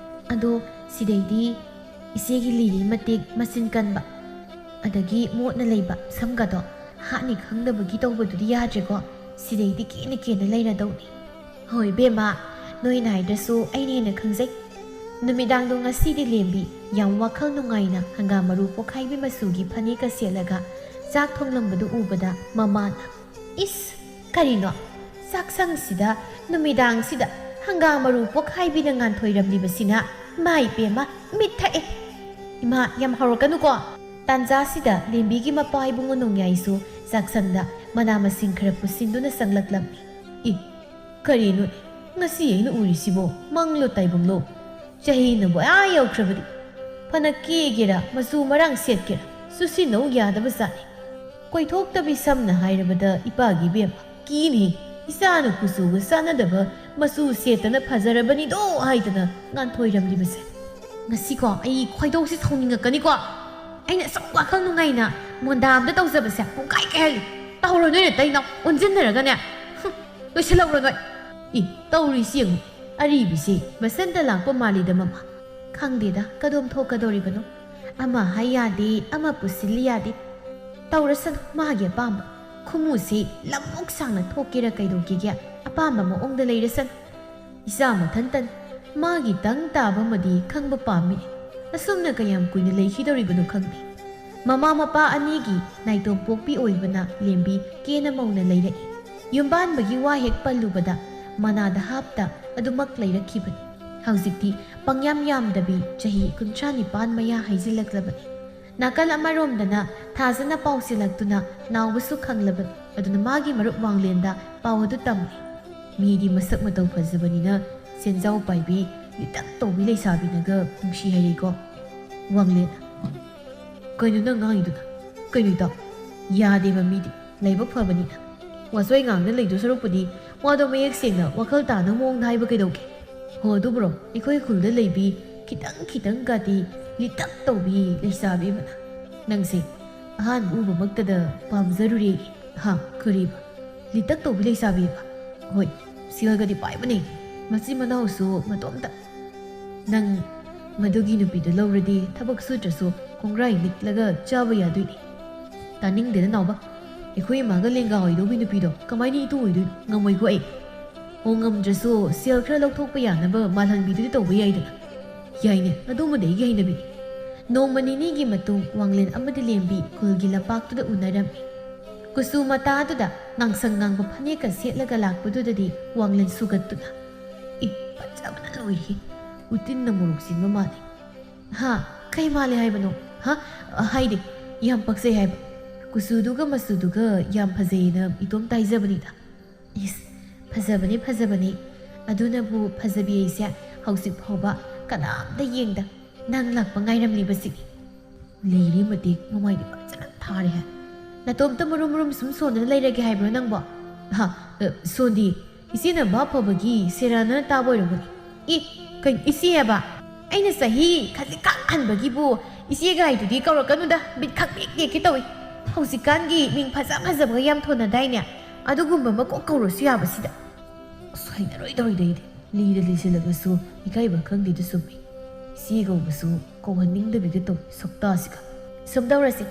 "ꯑꯗꯣ ꯁꯤꯗꯩꯗꯤ ꯏꯆꯦꯒꯤ ꯂꯤꯔꯤ ꯃꯇꯦꯛ ꯃꯆꯤꯟ ꯀꯟꯕ, ꯑꯗꯒꯤ ꯃꯣꯠꯅ ꯂꯩꯕ ꯁꯝꯒꯗꯣ ꯍꯥꯠꯅꯤ ꯈꯪꯗꯕꯒꯤ ꯇꯧꯕꯗꯨꯗꯤ ꯌꯥꯗ꯭ꯔꯦꯀꯣ꯫ ꯁꯤꯗꯩꯗꯤ ꯀꯦꯅ ꯀꯦꯅ ꯂꯩꯔꯗꯧꯅꯤ꯫" "ꯍꯣꯏ ꯏꯕꯦꯝꯃ, ꯅꯣꯏꯅ ꯍꯥꯏꯗ꯭ꯔꯁꯨ ꯑꯩꯅ ꯍꯦꯟꯅ ꯈꯪꯖꯩ꯫" ꯅꯨꯃꯤꯗꯥꯡꯗꯣ ꯉꯁꯤꯗꯤ ꯂꯦꯝꯕꯤ ꯌꯥꯝ ꯋꯥꯈꯜ ꯅꯨꯡꯉꯥꯏꯅ ꯍꯪꯒꯥꯝ ꯃꯔꯨ ꯄꯣꯛꯈꯥꯏꯕꯤ ꯃꯆꯨꯒꯤ ꯐꯅꯦꯛꯀ ꯁꯦꯠꯂꯒ ꯆꯥꯛ ꯊꯣꯡꯂꯝꯕꯗꯨ ꯎꯕꯗ ꯃꯃꯥꯅ, "ꯏꯁ! ꯀꯔꯤꯅꯣ? ꯆꯥꯛꯁꯪꯁꯤꯗ ꯅꯨꯃꯤꯗꯥꯡꯁꯤꯗ ꯍꯪꯒꯥꯝ ꯃꯔꯨ ꯄꯣꯛꯈꯥꯏꯕꯤꯅ ꯉꯥꯟꯊꯣꯏꯔꯝꯂꯤꯕꯁꯤꯅ? ꯃꯥꯏ ꯄꯦꯝꯃ, ꯃꯤꯠ ꯊꯛꯑꯦ!" "ꯏꯃꯥ, ꯌꯥꯝ ꯍꯧꯔꯛꯀꯅꯨꯀꯣ!" ꯇꯥꯟꯖꯥꯁꯤꯗ ꯂꯦꯝꯕꯤꯒꯤ ꯃꯄꯥ ꯏꯕꯨꯡꯉꯣ ꯅꯣꯡꯌꯥꯏꯁꯨ ꯆꯥꯛꯁꯪꯗ ꯃꯅꯥ ꯃꯁꯤꯡ ꯈꯔ ꯄꯨꯁꯤꯟꯗꯨꯅ ꯆꯪꯂꯛꯂꯝꯃꯤ꯫ "ꯏ, ꯀꯔꯤꯅꯣ ꯉꯁꯤ ꯑꯩꯅ ꯎꯔꯤꯁꯤꯕꯣ? ꯃꯪꯂꯣ ꯇꯥꯏꯕꯪꯂꯣ? ꯆꯍꯤꯅꯕꯨ ꯑꯥ ꯌꯧꯈ꯭ꯔꯕꯗꯤ꯫ ꯐꯅ ꯀꯦꯒꯦꯔꯥ, ꯃꯆꯨ ꯃꯔꯥꯡ ꯁꯦꯠꯀꯦꯔꯥ, ꯆꯨꯁꯤꯟꯅꯧ ꯌꯥꯗꯕ ꯖꯥꯠꯅꯤ꯫ ꯀꯣꯏꯊꯣꯛꯇꯕꯤ, ꯁꯝꯅ ꯍꯥꯏꯔꯕꯗ ꯏꯄꯥꯒꯤ ꯏꯕꯦꯝꯃ, ꯀꯤꯅꯤ, ꯏꯆꯥꯅ ꯀꯨꯆꯨꯒ ꯆꯥꯟꯅꯗꯕ ꯃꯆꯨ ꯁꯦꯠꯇꯅ ꯐꯖꯔꯕꯅꯤꯗꯣ ꯍꯥꯏꯗꯅ ꯉꯥꯟꯊꯣꯏꯔꯝꯂꯤꯕꯁꯦ꯫ ꯉꯁꯤꯀꯣ ꯑꯩ ꯈꯣꯏꯗꯧꯁꯤ ꯁꯥꯎꯅꯤꯡꯉꯛꯀꯅꯤꯀꯣ꯫ ꯑꯩꯅ ꯑꯁꯨꯛ ꯋꯥꯈꯜ ꯅꯨꯡꯉꯥꯏꯅ ꯃꯣꯟꯗꯥ ꯑꯃꯗ ꯇꯧꯖꯕꯁꯦ ꯄꯨꯡꯀꯥꯏ ꯀꯥꯏꯍꯜꯂꯤ꯫ ꯇꯧꯔꯣ ꯅꯣꯏ ꯅꯇꯩꯅ ꯑꯣꯟꯁꯤꯟꯅꯔꯒꯅꯦ꯫ ꯍꯨꯝ, ꯂꯣꯏꯁꯤꯜꯍꯧꯔꯣ ꯅꯣꯏ꯫ ꯏ, ꯇꯧꯔꯤꯁꯤ ꯌꯦꯡꯉꯨ, ꯑꯔꯤꯕꯤꯁꯤ ꯕꯁꯟꯇ ꯂꯥꯛꯄ ꯃꯥꯜꯂꯤꯗ ꯃꯃꯥ꯫ ꯈꯪꯗꯦꯗ, ꯀꯗꯣꯝ ꯊꯣꯛꯀꯗꯧꯔꯤꯕꯅꯣ꯫ ꯑꯃ ꯍꯥꯏ ꯌꯥꯗꯦ, ꯑꯃ ꯄꯨꯁꯤꯜꯂꯤ ꯌꯥꯗꯦ꯫ ꯇꯧꯔꯁꯅꯨ ꯃꯥꯒꯤ ꯑꯄꯥꯝꯕ꯫ ꯈꯨꯃꯨꯁꯤ ꯂꯝꯃꯨꯛ ꯁꯥꯡꯅ ꯊꯣꯛꯀꯦꯔꯥ ꯀꯩꯗꯧꯒꯦꯒꯦ, ꯑꯄꯥꯝꯕ ꯃꯑꯣꯡꯗ ꯂꯩꯔꯁꯅꯨ꯫ ꯏꯆꯥ ꯃꯊꯟꯇꯅꯤ꯫ ꯃꯥꯒꯤ ꯇꯪ ꯇꯥꯕ ꯑꯃꯗꯤ ꯈꯪꯕ ꯄꯥꯝꯃꯤ꯫ ꯑꯁꯨꯝꯅ ꯀꯌꯥꯝ ꯀꯨꯏꯅ ꯂꯩꯈꯤꯗꯧꯔꯤꯕꯅꯣ ꯈꯪꯗꯦ꯫ ꯃꯃꯥ ꯃꯄꯥ ꯑꯅꯤꯒꯤ ꯅꯥꯏꯇꯣꯝ ꯄꯣꯛꯄꯤ ꯑꯣꯏꯕꯅ ꯂꯦꯝꯕꯤ ꯀꯦꯅ ꯃꯧꯅ ꯂꯩꯔꯛꯏ꯫ ꯌꯨꯝꯕꯥꯟꯕꯒꯤ ꯋꯥ ꯍꯦꯛ ꯄꯜꯂꯨꯕꯗ ꯃꯅꯥꯗ ꯍꯥꯞꯇ ꯑꯗꯨꯃꯛ ꯂꯩꯔꯛꯈꯤꯕꯅꯤ꯫ ꯍꯧꯖꯤꯛꯇꯤ ꯄꯪꯌꯥꯝ ꯌꯥꯝꯗꯕꯤ ꯆꯍꯤ ꯀꯨꯟꯊ꯭ꯔꯥ ꯅꯤꯄꯥꯟ ꯃꯌꯥ ꯍꯩꯖꯤꯜꯂꯛꯂꯕꯅꯤ꯫ ꯅꯥꯀꯜ ꯑꯃꯔꯣꯝꯗꯅ ꯊꯥꯖꯅ ꯄꯥꯎ ꯁꯤꯜꯂꯛꯇꯨꯅ ꯅꯥꯎꯕꯁꯨ ꯈꯪꯂꯕꯅꯤ꯫ ꯑꯗꯨꯅ ꯃꯥꯒꯤ ꯃꯔꯨꯞ ꯋꯥꯡꯂꯦꯟꯗ ꯄꯥꯎ ꯑꯗꯨ ꯇꯝꯂꯤ꯫ ꯃꯤꯗꯤ ꯃꯁꯛ ꯃꯇꯧ ꯐꯖꯕꯅꯤꯅ ꯁꯦꯟꯖꯥꯎ ꯄꯥꯏꯕꯤ, ꯂꯤꯇꯛ ꯇꯧꯕꯤ ꯂꯩꯁꯥꯕꯤꯅꯒ ꯅꯨꯡꯁꯤ ꯍꯥꯏꯔꯤꯀꯣ꯫ ꯋꯥꯡꯂꯦꯟ, ꯀꯩꯅꯣ ꯅꯪ ꯉꯥꯡꯉꯤꯗꯨꯅ? ꯀꯩꯅꯣ ꯏꯇꯥꯎ? ꯌꯥꯗꯦꯕ ꯃꯤꯗꯤ꯫ ꯂꯥꯏꯕꯛ ꯐꯕꯅꯤꯅ꯫ ꯋꯥꯆꯣꯏ ꯉꯥꯡꯅ ꯂꯩꯗꯣꯏ ꯁꯔꯨꯛꯄꯨꯗꯤ ꯋꯥꯗꯣ ꯃꯌꯦꯛ ꯁꯦꯡꯅ ꯋꯥꯈꯜ ꯇꯥꯅ ꯃꯑꯣꯡꯗ ꯍꯥꯏꯕ ꯀꯩꯗꯧꯒꯦ? ꯍꯣ ꯑꯗꯨꯕꯨꯔꯣ, ꯑꯩꯈꯣꯏ ꯈꯨꯜꯗ ꯂꯩꯕꯤ ꯈꯤꯇꯪ ꯈꯤꯇꯪꯒꯗꯤ ꯂꯤꯇꯛ ꯇꯧꯕꯤ ꯂꯩꯁꯥꯕꯤ ꯑꯃꯅ꯫ ꯅꯪꯁꯦ ꯑꯍꯥꯟꯕ ꯎꯕꯃꯛꯇꯗ ꯄꯥꯝꯖꯔꯨꯔꯦ꯫ ꯍꯥ, ꯀꯔꯤꯕ? ꯂꯤꯇꯛ ꯇꯧꯕꯤ ꯂꯩꯁꯥꯕꯤꯕ? ꯍꯣꯏ, ꯁꯦꯜꯒꯗꯤ ꯄꯥꯏꯕꯅꯦ꯫ ꯃꯆꯤꯟ ꯃꯅꯥꯎꯁꯨ ꯃꯇꯣꯝꯇ꯫ ꯅꯪ ꯃꯗꯨꯒꯤ ꯅꯨꯄꯤꯗꯨ ꯂꯧꯔꯗꯤ ꯊꯕꯛ ꯁꯨꯗ꯭ꯔꯁꯨ ꯈꯣꯡꯒ꯭ꯔꯥꯏ ꯅꯤꯛꯂꯒ ꯆꯥꯕ ꯌꯥꯗꯣꯏꯅꯤ꯫ ꯇꯥꯅꯤꯡꯗꯦꯗ ꯅꯥꯎꯕ꯫ ꯑꯩꯈꯣꯏ ꯏꯃꯥꯒ ꯂꯦꯡꯒꯥ ꯑꯣꯏꯗꯧꯕꯤ ꯅꯨꯄꯤꯗꯣ ꯀꯃꯥꯏꯅ ꯏꯇꯨ ꯑꯣꯏꯗꯣꯏꯅꯣ? ꯉꯝꯃꯣꯏꯀꯣ ꯑꯩ꯫ ꯑꯣ ꯉꯝꯗ꯭ꯔꯁꯨ ꯁꯦꯜ ꯈꯔ ꯂꯧꯊꯣꯛꯄ ꯌꯥꯅꯕ ꯃꯥꯜꯍꯟꯕꯤꯗꯨꯗꯤ ꯇꯧꯕ ꯌꯥꯏꯗꯅ꯫ ꯌꯥꯏꯅꯦ, ꯑꯗꯨꯃꯗꯤ ꯑꯩꯒꯤ ꯍꯩꯅꯕꯤꯅꯤ꯫ ꯅꯣꯡꯃ ꯅꯤꯅꯤꯒꯤ ꯃꯇꯨꯡ ꯋꯥꯡꯂꯦꯟ ꯑꯃꯗꯤ ꯂꯦꯝꯕꯤ ꯈꯨꯜꯒꯤ ꯂꯝꯄꯥꯛꯇꯨꯗ ꯎꯅꯔꯝꯃꯤ꯫ ꯀꯨꯆꯨ ꯃꯇꯥꯗꯨꯗ ꯉꯥꯡꯁꯪ ꯉꯥꯡꯕ ꯐꯅꯦꯛꯀ ꯁꯦꯠꯂꯒ ꯂꯥꯛꯄꯗꯨꯗꯗꯤ ꯋꯥꯡꯂꯦꯟ ꯁꯨꯒꯠꯇꯨꯅ, "ꯏ, ꯐꯖꯕꯅ ꯂꯣꯏꯔꯦ꯫ ꯎꯇꯤꯟꯅ ꯃꯣꯔꯣꯛ ꯆꯤꯟꯕ ꯃꯥꯜꯂꯦ꯫" "ꯍꯥ? ꯀꯩ ꯃꯥꯜꯂꯦ ꯍꯥꯏꯕꯅꯣ? ꯍꯥ? ꯑ, ꯍꯥꯏꯗꯤ, ꯌꯥꯝ ꯄꯛꯆꯩ ꯍꯥꯏꯕ꯫ ꯀꯨꯆꯨꯗꯨꯒ ꯃꯆꯨꯗꯨꯒ ꯌꯥꯝ ꯐꯖꯩꯌꯦꯅ ꯏꯇꯣꯝ ꯇꯥꯏꯖꯕꯅꯤꯗ꯫" "ꯏꯁ, ꯐꯖꯕꯅꯤ, ꯐꯖꯕꯅꯤ꯫ ꯑꯗꯨꯅꯕꯨ ꯐꯖꯕꯤ ꯑꯩꯁꯦ ꯍꯧꯖꯤꯛ ꯐꯥꯎꯕ ꯀꯅꯥꯝꯇ ꯌꯦꯡꯗ ꯅꯪ ꯂꯥꯛꯄ ꯉꯥꯏꯔꯝꯂꯤꯕꯁꯤꯅꯤ꯫" ꯂꯩꯔꯤ ꯃꯇꯤꯛ ꯃꯃꯥꯏꯗꯤ ꯐꯖꯅ ꯊꯥꯔꯦ ꯍꯥꯏ꯫ "ꯅꯇꯣꯝꯇ ꯃꯔꯨꯝ ꯃꯔꯨꯝ ꯁꯨꯝ ꯁꯣꯟꯗꯅ ꯂꯩꯔꯒꯦ ꯍꯥꯏꯕ꯭ꯔꯣ ꯅꯪꯕꯣ?" "ꯍꯥ, ꯑ, ꯁꯣꯟꯗꯤ, ꯏꯆꯦꯅ ꯚꯥꯞ ꯐꯕꯒꯤ ꯁꯦꯔꯥꯟꯅꯅ ꯇꯥꯕ ꯑꯣꯏꯔꯝꯒꯅꯤ꯫" "ꯏ, ꯀꯩꯅꯣ ꯏꯆꯦ ꯍꯥꯏꯕ? ꯑꯩꯅ ꯆꯍꯤ ꯈꯖꯤꯛꯈꯛ ꯍꯟꯕꯒꯤꯕꯨ ꯏꯆꯦ ꯒꯥꯏꯗꯨꯗꯤ ꯀꯧꯔꯛꯀꯅꯨꯗ, ꯕꯤꯠ ꯈꯪꯇꯦꯛ ꯇꯦꯛꯀꯦ ꯇꯧꯏ꯫ ꯍꯧꯖꯤꯛꯀꯥꯟꯒꯤ ꯃꯤꯡ ꯐꯖ ꯐꯖꯕꯒ ꯌꯥꯝ ꯊꯣꯟꯅꯗꯥꯏꯅꯦ? ꯑꯗꯨꯒꯨꯝꯕ ꯑꯃ ꯀꯣꯛ ꯀꯧꯔꯁꯨ ꯌꯥꯕꯁꯤꯗ꯫" ꯑꯁ, ꯍꯩꯅꯔꯣꯏꯗꯧꯔꯤꯗ ꯑꯩꯗꯤ꯫ ꯂꯤꯗ ꯂꯤꯁꯤꯜꯂꯒꯁꯨ ꯏꯀꯥꯏꯕ ꯈꯪꯗꯦꯗꯨ ꯆꯨꯝꯃꯤ꯫ ꯏꯆꯦ ꯀꯧꯕꯁꯨ ꯀꯧꯍꯟꯅꯤꯡꯗꯕꯤꯒ ꯇꯧꯏ ꯁꯛꯇꯥꯁꯤꯒ꯫ ꯁꯨꯝ ꯇꯧꯔꯁꯤ,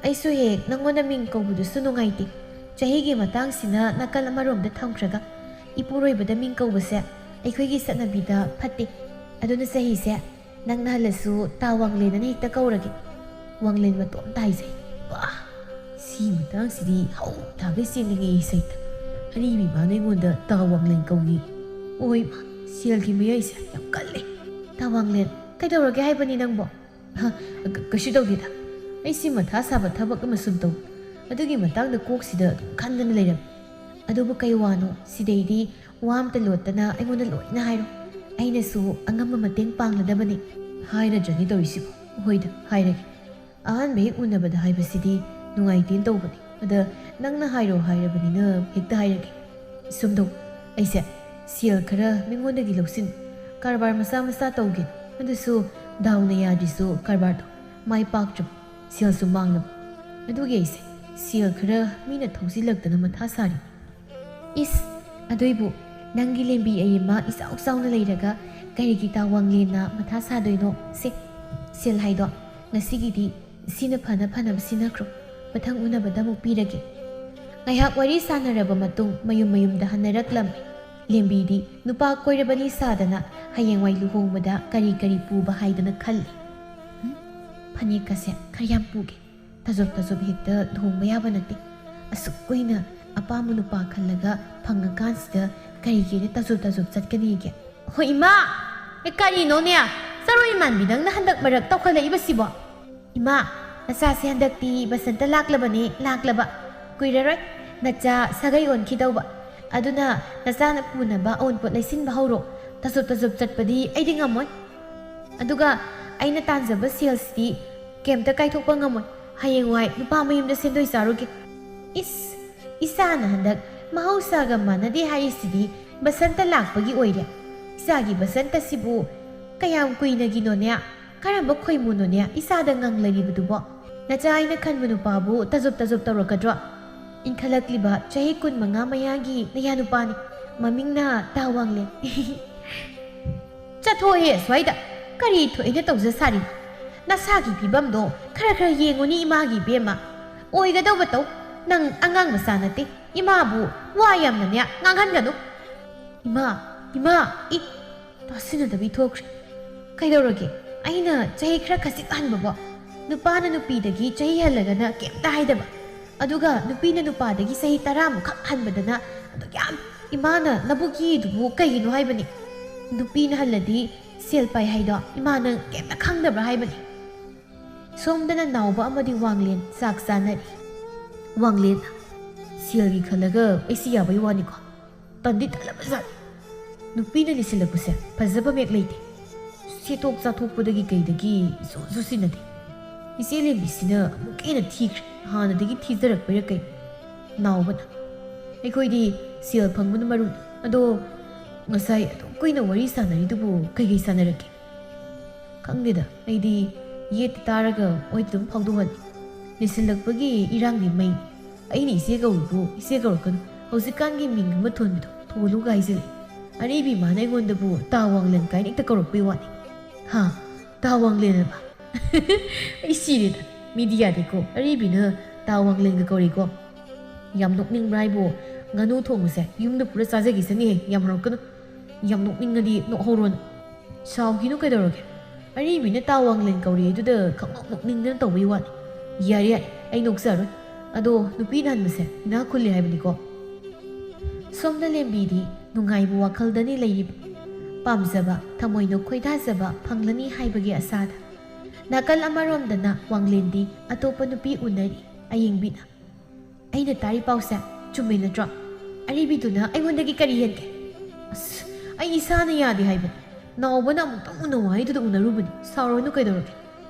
ꯑꯩꯁꯨ ꯍꯦꯛ ꯅꯪꯉꯣꯟꯗ ꯃꯤꯡ ꯀꯧꯕꯗꯨꯁꯨ ꯅꯨꯡꯉꯥꯏꯇꯦ꯫ ꯆꯍꯤꯒꯤ ꯃꯇꯥꯡꯁꯤꯅ ꯅꯥꯀꯜ ꯑꯃꯔꯣꯝꯗ ꯊꯝꯈ꯭ꯔꯒ, ꯏꯄꯨꯔꯣꯏꯕꯗ ꯃꯤꯡ ꯀꯧꯕꯁꯦ ꯑꯩꯈꯣꯏꯒꯤ ꯆꯠꯅꯕꯤꯗ ꯐꯠꯇꯦ꯫ ꯑꯗꯨꯅ ꯆꯍꯤꯁꯦ ꯅꯪꯅ ꯍꯜꯂꯁꯨ ꯇꯥ ꯋꯥꯡꯂꯦꯟ ꯑꯅ ꯍꯦꯛꯇ ꯀꯧꯔꯒꯦ꯫ ꯋꯥꯡꯂꯦꯟ ꯃꯇꯣꯝꯇ ꯍꯥꯏꯖꯩ꯫ ꯋꯥ! ꯁꯤ ꯃꯇꯥꯡꯁꯤꯗꯤ ꯍꯧ ꯊꯥꯒꯩ ꯆꯦꯟꯅꯤꯡꯉꯦ ꯏꯁꯩꯗ꯫ ꯑꯔꯤꯕꯤ ꯃꯥꯅ ꯑꯩꯉꯣꯟꯗ ꯇꯥ ꯋꯥꯡꯂꯦꯟ ꯀꯧꯏ꯫ ꯑꯣꯏ ꯃꯥ, ꯁꯦꯜꯒꯤ ꯃꯌꯥꯏꯁꯦ ꯌꯥꯝ ꯀꯜꯂꯦ꯫ ꯇꯥ ꯋꯥꯡꯂꯦꯟ, ꯀꯩꯗꯧꯔꯒꯦ ꯍꯥꯏꯕꯅꯤ ꯅꯪꯕꯣ? ꯍ, ꯀ-, ꯀꯩꯁꯨ ꯇꯧꯗꯦꯗ꯫ ꯑꯩꯁꯤ ꯃꯊꯥ ꯁꯥꯕ ꯊꯕꯛ ꯑꯃ ꯁꯨꯝ ꯇꯧ꯫ ꯑꯗꯨꯒꯤ ꯃꯇꯥꯡꯗ ꯀꯣꯛꯁꯤꯗ ꯑꯗꯨꯝ ꯈꯟꯗꯅ ꯂꯩꯔꯝꯃꯤ꯫ ꯑꯗꯨꯕꯨ ꯀꯩ ꯋꯥꯅꯣ? ꯁꯤꯗꯩꯗꯤ ꯋꯥ ꯑꯝꯇ ꯂꯣꯠꯇꯅ ꯑꯩꯉꯣꯟꯗ ꯂꯣꯏꯅ ꯍꯥꯏꯔꯣ꯫ ꯑꯩꯅꯁꯨ ꯑꯉꯝꯕ ꯃꯇꯦꯡ ꯄꯥꯡꯂꯗꯕꯅꯤ꯫ ꯍꯥꯏꯔꯗ꯭ꯔꯅꯤ ꯇꯧꯔꯤꯁꯤꯕꯣ? ꯍꯣꯏꯗ, ꯍꯥꯏꯔꯒꯦ꯫ ꯑꯍꯥꯟꯕ ꯍꯦꯛ ꯎꯅꯕꯗ ꯍꯥꯏꯕꯁꯤꯗꯤ ꯅꯨꯡꯉꯥꯏꯇꯦꯅ ꯇꯧꯕꯅꯤ꯫ ꯑꯗ ꯅꯪꯅ ꯍꯥꯏꯔꯣ ꯍꯥꯏꯔꯕꯅꯤꯅ ꯍꯦꯛꯇ ꯍꯥꯏꯔꯒꯦ꯫ ꯁꯨꯝ ꯇꯧ, ꯑꯩꯁꯦ ꯁꯦꯜ ꯈꯔ ꯃꯤꯉꯣꯟꯗꯒꯤ ꯂꯧꯁꯤꯟ, ꯀꯔꯕꯥꯔ ꯃꯆꯥ ꯃꯆꯥ ꯇꯧꯒꯦ꯫ ꯑꯗꯨꯁꯨ ꯗꯥꯎꯅ ꯌꯥꯗ꯭ꯔꯤꯁꯨ ꯀꯔꯕꯥꯔꯗꯣ ꯃꯥꯏ ꯄꯥꯛꯇ꯭ꯔꯕ, ꯁꯦꯜꯁꯨ ꯃꯥꯡꯂꯕ꯫ ꯑꯗꯨꯒꯤ ꯑꯩꯁꯦ ꯁꯦꯜ ꯈꯔ ꯃꯤꯅ ꯊꯧꯖꯤꯜꯂꯛꯇꯅ ꯃꯊꯥ ꯁꯥꯔꯤ꯫ ꯏꯁ, ꯑꯗꯨꯏꯕꯨ ꯅꯪꯒꯤ ꯂꯦꯝꯕꯤ ꯑꯌꯦꯝꯕ ꯏꯆꯥꯎ ꯆꯥꯎꯅ ꯂꯩꯔꯒ ꯀꯔꯤꯒꯤ ꯇꯥ ꯋꯥꯡꯂꯦꯟꯅ ꯃꯊꯥ ꯁꯥꯗꯣꯏꯅꯣ? ꯁꯦ, ꯁꯦꯜ ꯍꯥꯏꯗꯣ ꯉꯁꯤꯒꯤꯗꯤ ꯁꯤꯅ ꯐꯅ ꯐꯅꯕ ꯁꯤꯟꯅꯈ꯭ꯔꯣ꯫ ꯃꯊꯪ ꯎꯅꯕꯗ ꯑꯃꯨꯛ ꯄꯤꯔꯒꯦ꯫ ꯉꯥꯏꯍꯥꯛ ꯋꯥꯔꯤ ꯁꯥꯟꯅꯔꯕ ꯃꯇꯨꯡ ꯃꯌꯨꯝ ꯃꯌꯨꯝꯗ ꯍꯟꯅꯔꯛꯂꯝꯃꯤ꯫ ꯂꯦꯝꯕꯤꯗꯤ ꯅꯨꯄꯥ ꯀꯣꯏꯔꯕꯅꯤ ꯁꯥꯗꯅ ꯍꯌꯦꯡꯋꯥꯏ ꯂꯨꯍꯣꯡꯕꯗ ꯀꯔꯤ ꯀꯔꯤ ꯄꯨꯕ ꯍꯥꯏꯗꯅ ꯈꯜꯂꯤ꯫ ꯍꯨꯝ, ꯐꯅꯦꯛꯀꯁꯦ ꯈꯔ ꯌꯥꯝ ꯄꯨꯒꯦ꯫ ꯇꯥꯖꯣꯞ ꯇꯥꯖꯣꯞ ꯍꯦꯛꯇ ꯂꯨꯍꯣꯡꯕ ꯌꯥꯕ ꯅꯠꯇꯦ꯫ ꯑꯁꯨꯛ ꯀꯨꯏꯅ ꯑꯄꯥꯝꯕ ꯅꯨꯄꯥ ꯈꯜꯂꯒ ꯐꯪꯉꯀꯥꯟꯁꯤꯗ ꯀꯔꯤꯒꯤꯅ ꯇꯥꯖꯣꯞ ꯇꯥꯖꯣꯞ ꯆꯠꯀꯅꯤꯒꯦ? ꯍꯣ ꯏꯃꯥ! ꯑꯦ, ꯀꯔꯤꯅꯣꯅꯦ? ꯆꯔꯣꯏ ꯏꯃꯥꯟꯕꯤ ꯅꯪꯅ ꯍꯟꯗꯛ ꯃꯔꯛ ꯇꯧꯈꯠꯂꯛꯏꯕꯁꯤꯕꯣ? ꯏꯃꯥ, ꯅꯆꯥꯁꯦ ꯍꯟꯗꯛꯇꯤ ꯕꯁꯟꯇ ꯂꯥꯛꯂꯕꯅꯦ, ꯂꯥꯛꯂꯕ꯫ ꯀꯨꯏꯔꯔꯣꯏ ꯅꯆꯥ ꯁꯥꯒꯩ ꯑꯣꯟꯈꯤꯗꯧꯕ꯫ ꯑꯗꯨꯅ ꯅꯆꯥꯅ ꯄꯨꯅꯕ ꯑꯎꯟꯄꯣꯠ ꯂꯩꯁꯤꯟꯕ ꯍꯧꯔꯣ꯫ ꯇꯥꯖꯣꯞ ꯇꯥꯖꯣꯞ ꯆꯠꯄꯗꯤ ꯑꯩꯗꯤ ꯉꯝꯃꯣꯏ꯫ ꯑꯗꯨꯒ ꯑꯩꯅ ꯇꯥꯟꯖꯕ ꯁꯦꯜꯁꯤꯗꯤ ꯀꯩꯝꯇ ꯀꯥꯏꯊꯣꯛꯄ ꯉꯝꯃꯣꯏ꯫ ꯍꯌꯦꯡꯋꯥꯏ ꯅꯨꯄꯥ ꯃꯌꯨꯝꯗ ꯁꯦꯟꯗꯣꯏ ꯆꯥꯔꯨꯒꯦ꯫ ꯏꯁ, ꯏꯆꯥꯅ ꯍꯟꯗꯛ ꯃꯍꯧꯁꯥꯒ ꯃꯥꯟꯅꯗꯦ ꯍꯥꯏꯔꯤꯁꯤꯗꯤ ꯕꯁꯟꯇ ꯂꯥꯛꯄꯒꯤ ꯑꯣꯏꯔꯦ꯫ ꯏꯆꯥꯒꯤ ꯕꯁꯟꯇꯁꯤꯕꯨ ꯀꯌꯥꯝ ꯀꯨꯏꯅꯒꯤꯅꯣꯅꯦ? ꯀꯔꯝꯕ ꯈꯣꯏꯃꯨꯅꯣꯅꯦ ꯏꯆꯥꯗ ꯉꯪꯂꯔꯤꯕꯗꯨꯕꯣ? ꯅꯆꯥ ꯑꯩꯅ ꯈꯟꯕ ꯅꯨꯄꯥꯕꯨ ꯇꯖꯨꯞ ꯇꯖꯨꯞ ꯇꯧꯔꯛꯀꯗ꯭ꯔꯣ? ꯏꯟꯈꯠꯂꯛꯂꯤꯕ ꯆꯍꯤ ꯀꯨꯟꯃꯉꯥ ꯃꯌꯥꯒꯤ ꯅꯌꯥ ꯅꯨꯄꯥꯅꯤ꯫ ꯃꯃꯤꯡꯅ ꯇꯥ ꯋꯥꯡꯂꯦꯟ꯫ ꯆꯠꯊꯣꯛꯑꯦ ꯑꯁ꯭ꯋꯥꯏꯗ꯫ ꯀꯔꯤ ꯊꯣꯛꯏꯅ ꯇꯧꯖ ꯁꯥꯔꯤꯅꯣ? ꯅꯁꯥꯒꯤ ꯐꯤꯕꯝꯗꯣ ꯈꯔ ꯈꯔ ꯌꯦꯡꯉꯨꯅꯤ ꯏꯃꯥꯒꯤ ꯏꯕꯦꯝꯃ꯫ ꯑꯣꯏꯒꯗꯧꯕ ꯇꯧ꯫ ꯅꯪ ꯑꯉꯥꯡ ꯃꯆꯥ ꯅꯠꯇꯦ꯫ ꯏꯃꯥꯕꯨ ꯋꯥ ꯌꯥꯝꯅꯅꯦ ꯉꯥꯡꯍꯟꯒꯅꯨ꯫ ꯏꯃꯥ, ꯏꯃꯥ, ꯏ, ꯇꯥꯁꯤꯟꯅꯗꯕꯤ ꯊꯣꯛꯈ꯭ꯔꯦ꯫ ꯀꯩꯗꯧꯔꯒꯦ? ꯑꯩꯅ ꯆꯍꯤ ꯈꯔ ꯈꯖꯤꯛ ꯍꯟꯕꯕꯣ? ꯅꯨꯄꯥꯅ ꯅꯨꯄꯤꯗꯒꯤ ꯆꯍꯤ ꯍꯜꯂꯒꯅ ꯀꯩꯝꯇ ꯍꯥꯏꯗꯕ, ꯑꯗꯨꯒ ꯅꯨꯄꯤꯅ ꯅꯨꯄꯥꯗꯒꯤ ꯆꯍꯤ ꯇꯔꯥꯃꯨꯛꯈꯛ ꯍꯟꯕꯗꯅ ꯑꯗꯨꯛ ꯌꯥꯝ꯫ ꯏꯃꯥꯅ ꯅꯕꯨꯛ ꯌꯦꯗꯨꯕꯨ ꯀꯩꯒꯤꯅꯣ ꯍꯥꯏꯕꯅꯤ? ꯅꯨꯄꯤꯅ ꯍꯜꯂꯗꯤ ꯁꯦꯜ ꯄꯥꯏ ꯍꯥꯏꯗꯣ ꯏꯃꯥꯅ ꯀꯩꯝꯇ ꯈꯪꯗꯕ꯭ꯔꯥ ꯍꯥꯏꯕꯅꯤ꯫ ꯁꯣꯝꯗꯅ ꯅꯥꯎꯕ ꯑꯃꯗꯤ ꯋꯥꯡꯂꯦꯟ ꯆꯥꯛ ꯆꯥꯅꯔꯤ꯫ ꯋꯥꯡꯂꯦꯟ, ꯁꯦꯜꯒꯤ ꯈꯜꯂꯒ ꯑꯩꯁꯤ ꯌꯥꯕꯩ ꯋꯥꯅꯤꯀꯣ꯫ ꯇꯟꯗꯤ ꯇꯜꯂꯕꯖꯥꯠꯅꯤ꯫ ꯅꯨꯄꯤꯅ ꯂꯤꯁꯤꯜꯂꯛꯄꯁꯦ ꯐꯖꯕ ꯃꯌꯦꯛ ꯂꯩꯇꯦ꯫ ꯁꯦꯠꯊꯣꯛ ꯆꯥꯊꯣꯛꯄꯗꯒꯤ ꯀꯩꯗꯒꯤ ꯏꯆꯨ ꯆꯨꯁꯤꯟꯅꯗꯦ꯫ ꯏꯆꯦ ꯂꯦꯝꯕꯤꯁꯤꯅ ꯑꯃꯨꯛꯀ ꯍꯦꯟꯅ ꯊꯤꯈ꯭ꯔꯦ꯫ ꯍꯥꯟꯅꯗꯒꯤ ꯊꯤꯖꯔꯛꯄꯩꯔꯥ ꯀꯩꯅꯣ? ꯅꯥꯎꯕꯅ, ꯑꯩꯈꯣꯏꯗꯤ ꯁꯦꯜ ꯐꯪꯕꯅ ꯃꯔꯨꯅꯤ꯫ ꯑꯗꯣ ꯉꯁꯥꯏ ꯑꯗꯨꯛ ꯀꯨꯏꯅ ꯋꯥꯔꯤ ꯁꯥꯟꯅꯔꯤꯗꯨꯕꯨ ꯀꯩꯀꯩ ꯁꯥꯟꯅꯔꯛꯀꯦ? ꯈꯪꯗꯦꯗ, ꯑꯩꯗꯤ ꯌꯦꯠꯇ ꯇꯥꯔꯒ ꯑꯣꯏꯗ ꯑꯗꯨꯝ ꯐꯥꯎꯗꯣꯛꯍꯜꯂꯤ꯫ ꯂꯤꯁꯤꯜꯂꯛꯄꯒꯤ ꯏꯔꯥꯡꯗꯤ ꯃꯩ꯫ ꯑꯩꯅ ꯏꯆꯦ ꯀꯧꯔꯤꯕꯨ ꯏꯆꯦ ꯀꯧꯔꯛꯀꯅꯨ꯫ ꯍꯧꯖꯤꯛꯀꯥꯟꯒꯤ ꯃꯤꯡ ꯑꯃ ꯊꯣꯟꯕꯗꯣ ꯊꯣꯜꯂꯨꯒ ꯍꯥꯏꯖꯤꯜꯂꯤ꯫ ꯑꯔꯤꯕꯤ ꯃꯥꯅ ꯑꯩꯉꯣꯟꯗꯕꯨ ꯇꯥ ꯋꯥꯡꯂꯦꯟ ꯀꯥꯏꯅ ꯍꯦꯛꯇ ꯀꯧꯔꯛꯄꯩ ꯋꯥꯅꯤ꯫ ꯍꯥ? ꯇꯥ ꯋꯥꯡꯂꯦꯟ ꯍꯥꯏꯕ? ꯑꯩ ꯁꯤꯔꯦꯗ꯫ ꯃꯤꯗꯤ ꯌꯥꯗꯦꯀꯣ꯫ ꯑꯔꯤꯕꯤꯅ ꯇꯥ ꯋꯥꯡꯂꯦꯟꯒ ꯀꯧꯔꯤꯀꯣ꯫ ꯌꯥꯝ ꯅꯣꯛꯅꯤꯡꯕ꯭ꯔꯥ ꯍꯥꯏꯕꯨ? ꯉꯥꯅꯨ ꯊꯣꯡꯕꯁꯦ ꯌꯨꯝꯗ ꯄꯨꯔ ꯆꯥꯖꯒꯤꯁꯅꯤꯍꯦ꯫ ꯌꯥꯝ ꯍꯧꯔꯛꯀꯅꯨ꯫ ꯌꯥꯝ ꯅꯣꯛꯅꯤꯡꯉꯗꯤ ꯅꯣꯛꯍꯧꯔꯣꯅ꯫ ꯁꯥꯎꯈꯤꯅꯨ ꯀꯩꯗꯧꯔꯒꯦ? ꯑꯔꯤꯕꯤꯅ ꯇꯥ ꯋꯥꯡꯂꯦꯟ ꯀꯧꯔꯛꯏꯗꯨꯗ ꯈꯪꯅꯣꯛ ꯅꯣꯛꯅꯤꯡꯗꯅ ꯇꯧꯕꯩ ꯋꯥꯅꯤ꯫ ꯌꯥꯔꯦ ꯌꯥꯔꯦ, ꯑꯩ ꯅꯣꯛꯆꯔꯣꯏ꯫ ꯑꯗꯣ ꯅꯨꯄꯤꯅ ꯍꯟꯕꯁꯦ ꯏꯅꯥꯛ ꯈꯨꯜꯂꯤ ꯍꯥꯏꯕꯅꯤꯀꯣ꯫ ꯁꯣꯝꯗ ꯂꯦꯝꯕꯤꯗꯤ ꯅꯨꯡꯉꯥꯏꯕ ꯋꯥꯈꯜꯗꯅꯤ ꯂꯩꯔꯤꯕ꯫ ꯄꯥꯝꯖꯕ, ꯊꯃꯣꯏꯅ ꯈꯣꯏꯗꯥꯖꯕ ꯐꯪꯂꯅꯤ ꯍꯥꯏꯕꯒꯤ ꯑꯁꯥꯗ꯫ ꯅꯥꯀꯜ ꯑꯃꯔꯣꯝꯗꯅ ꯋꯥꯡꯂꯦꯟꯗꯤ ꯑꯇꯣꯞꯄ ꯅꯨꯄꯤ ꯎꯅꯔꯤ꯫ ꯑꯌꯦꯡꯕꯤꯅ, "ꯑꯩꯅ ꯇꯥꯔꯤ ꯄꯥꯎꯁꯦ ꯆꯨꯝꯃꯦ ꯅꯠꯇ꯭ꯔꯣ? ꯑꯔꯤꯕꯤꯗꯨꯅ ꯑꯩꯉꯣꯟꯗꯒꯤ ꯀꯔꯤ ꯍꯦꯟꯒꯦ?" ꯑꯁ, ꯑꯩ ꯏꯁꯥꯅ ꯌꯥꯗꯦ ꯍꯥꯏꯕꯅꯤ꯫ ꯅꯥꯎꯕꯅ ꯑꯃꯨꯛꯇꯪ ꯎꯅꯧ ꯍꯥꯏꯗꯨꯗ ꯎꯅꯔꯨꯕꯅꯤ꯫ ꯁꯥꯎꯔꯅꯨ ꯀꯩꯗꯧꯔꯒꯦ?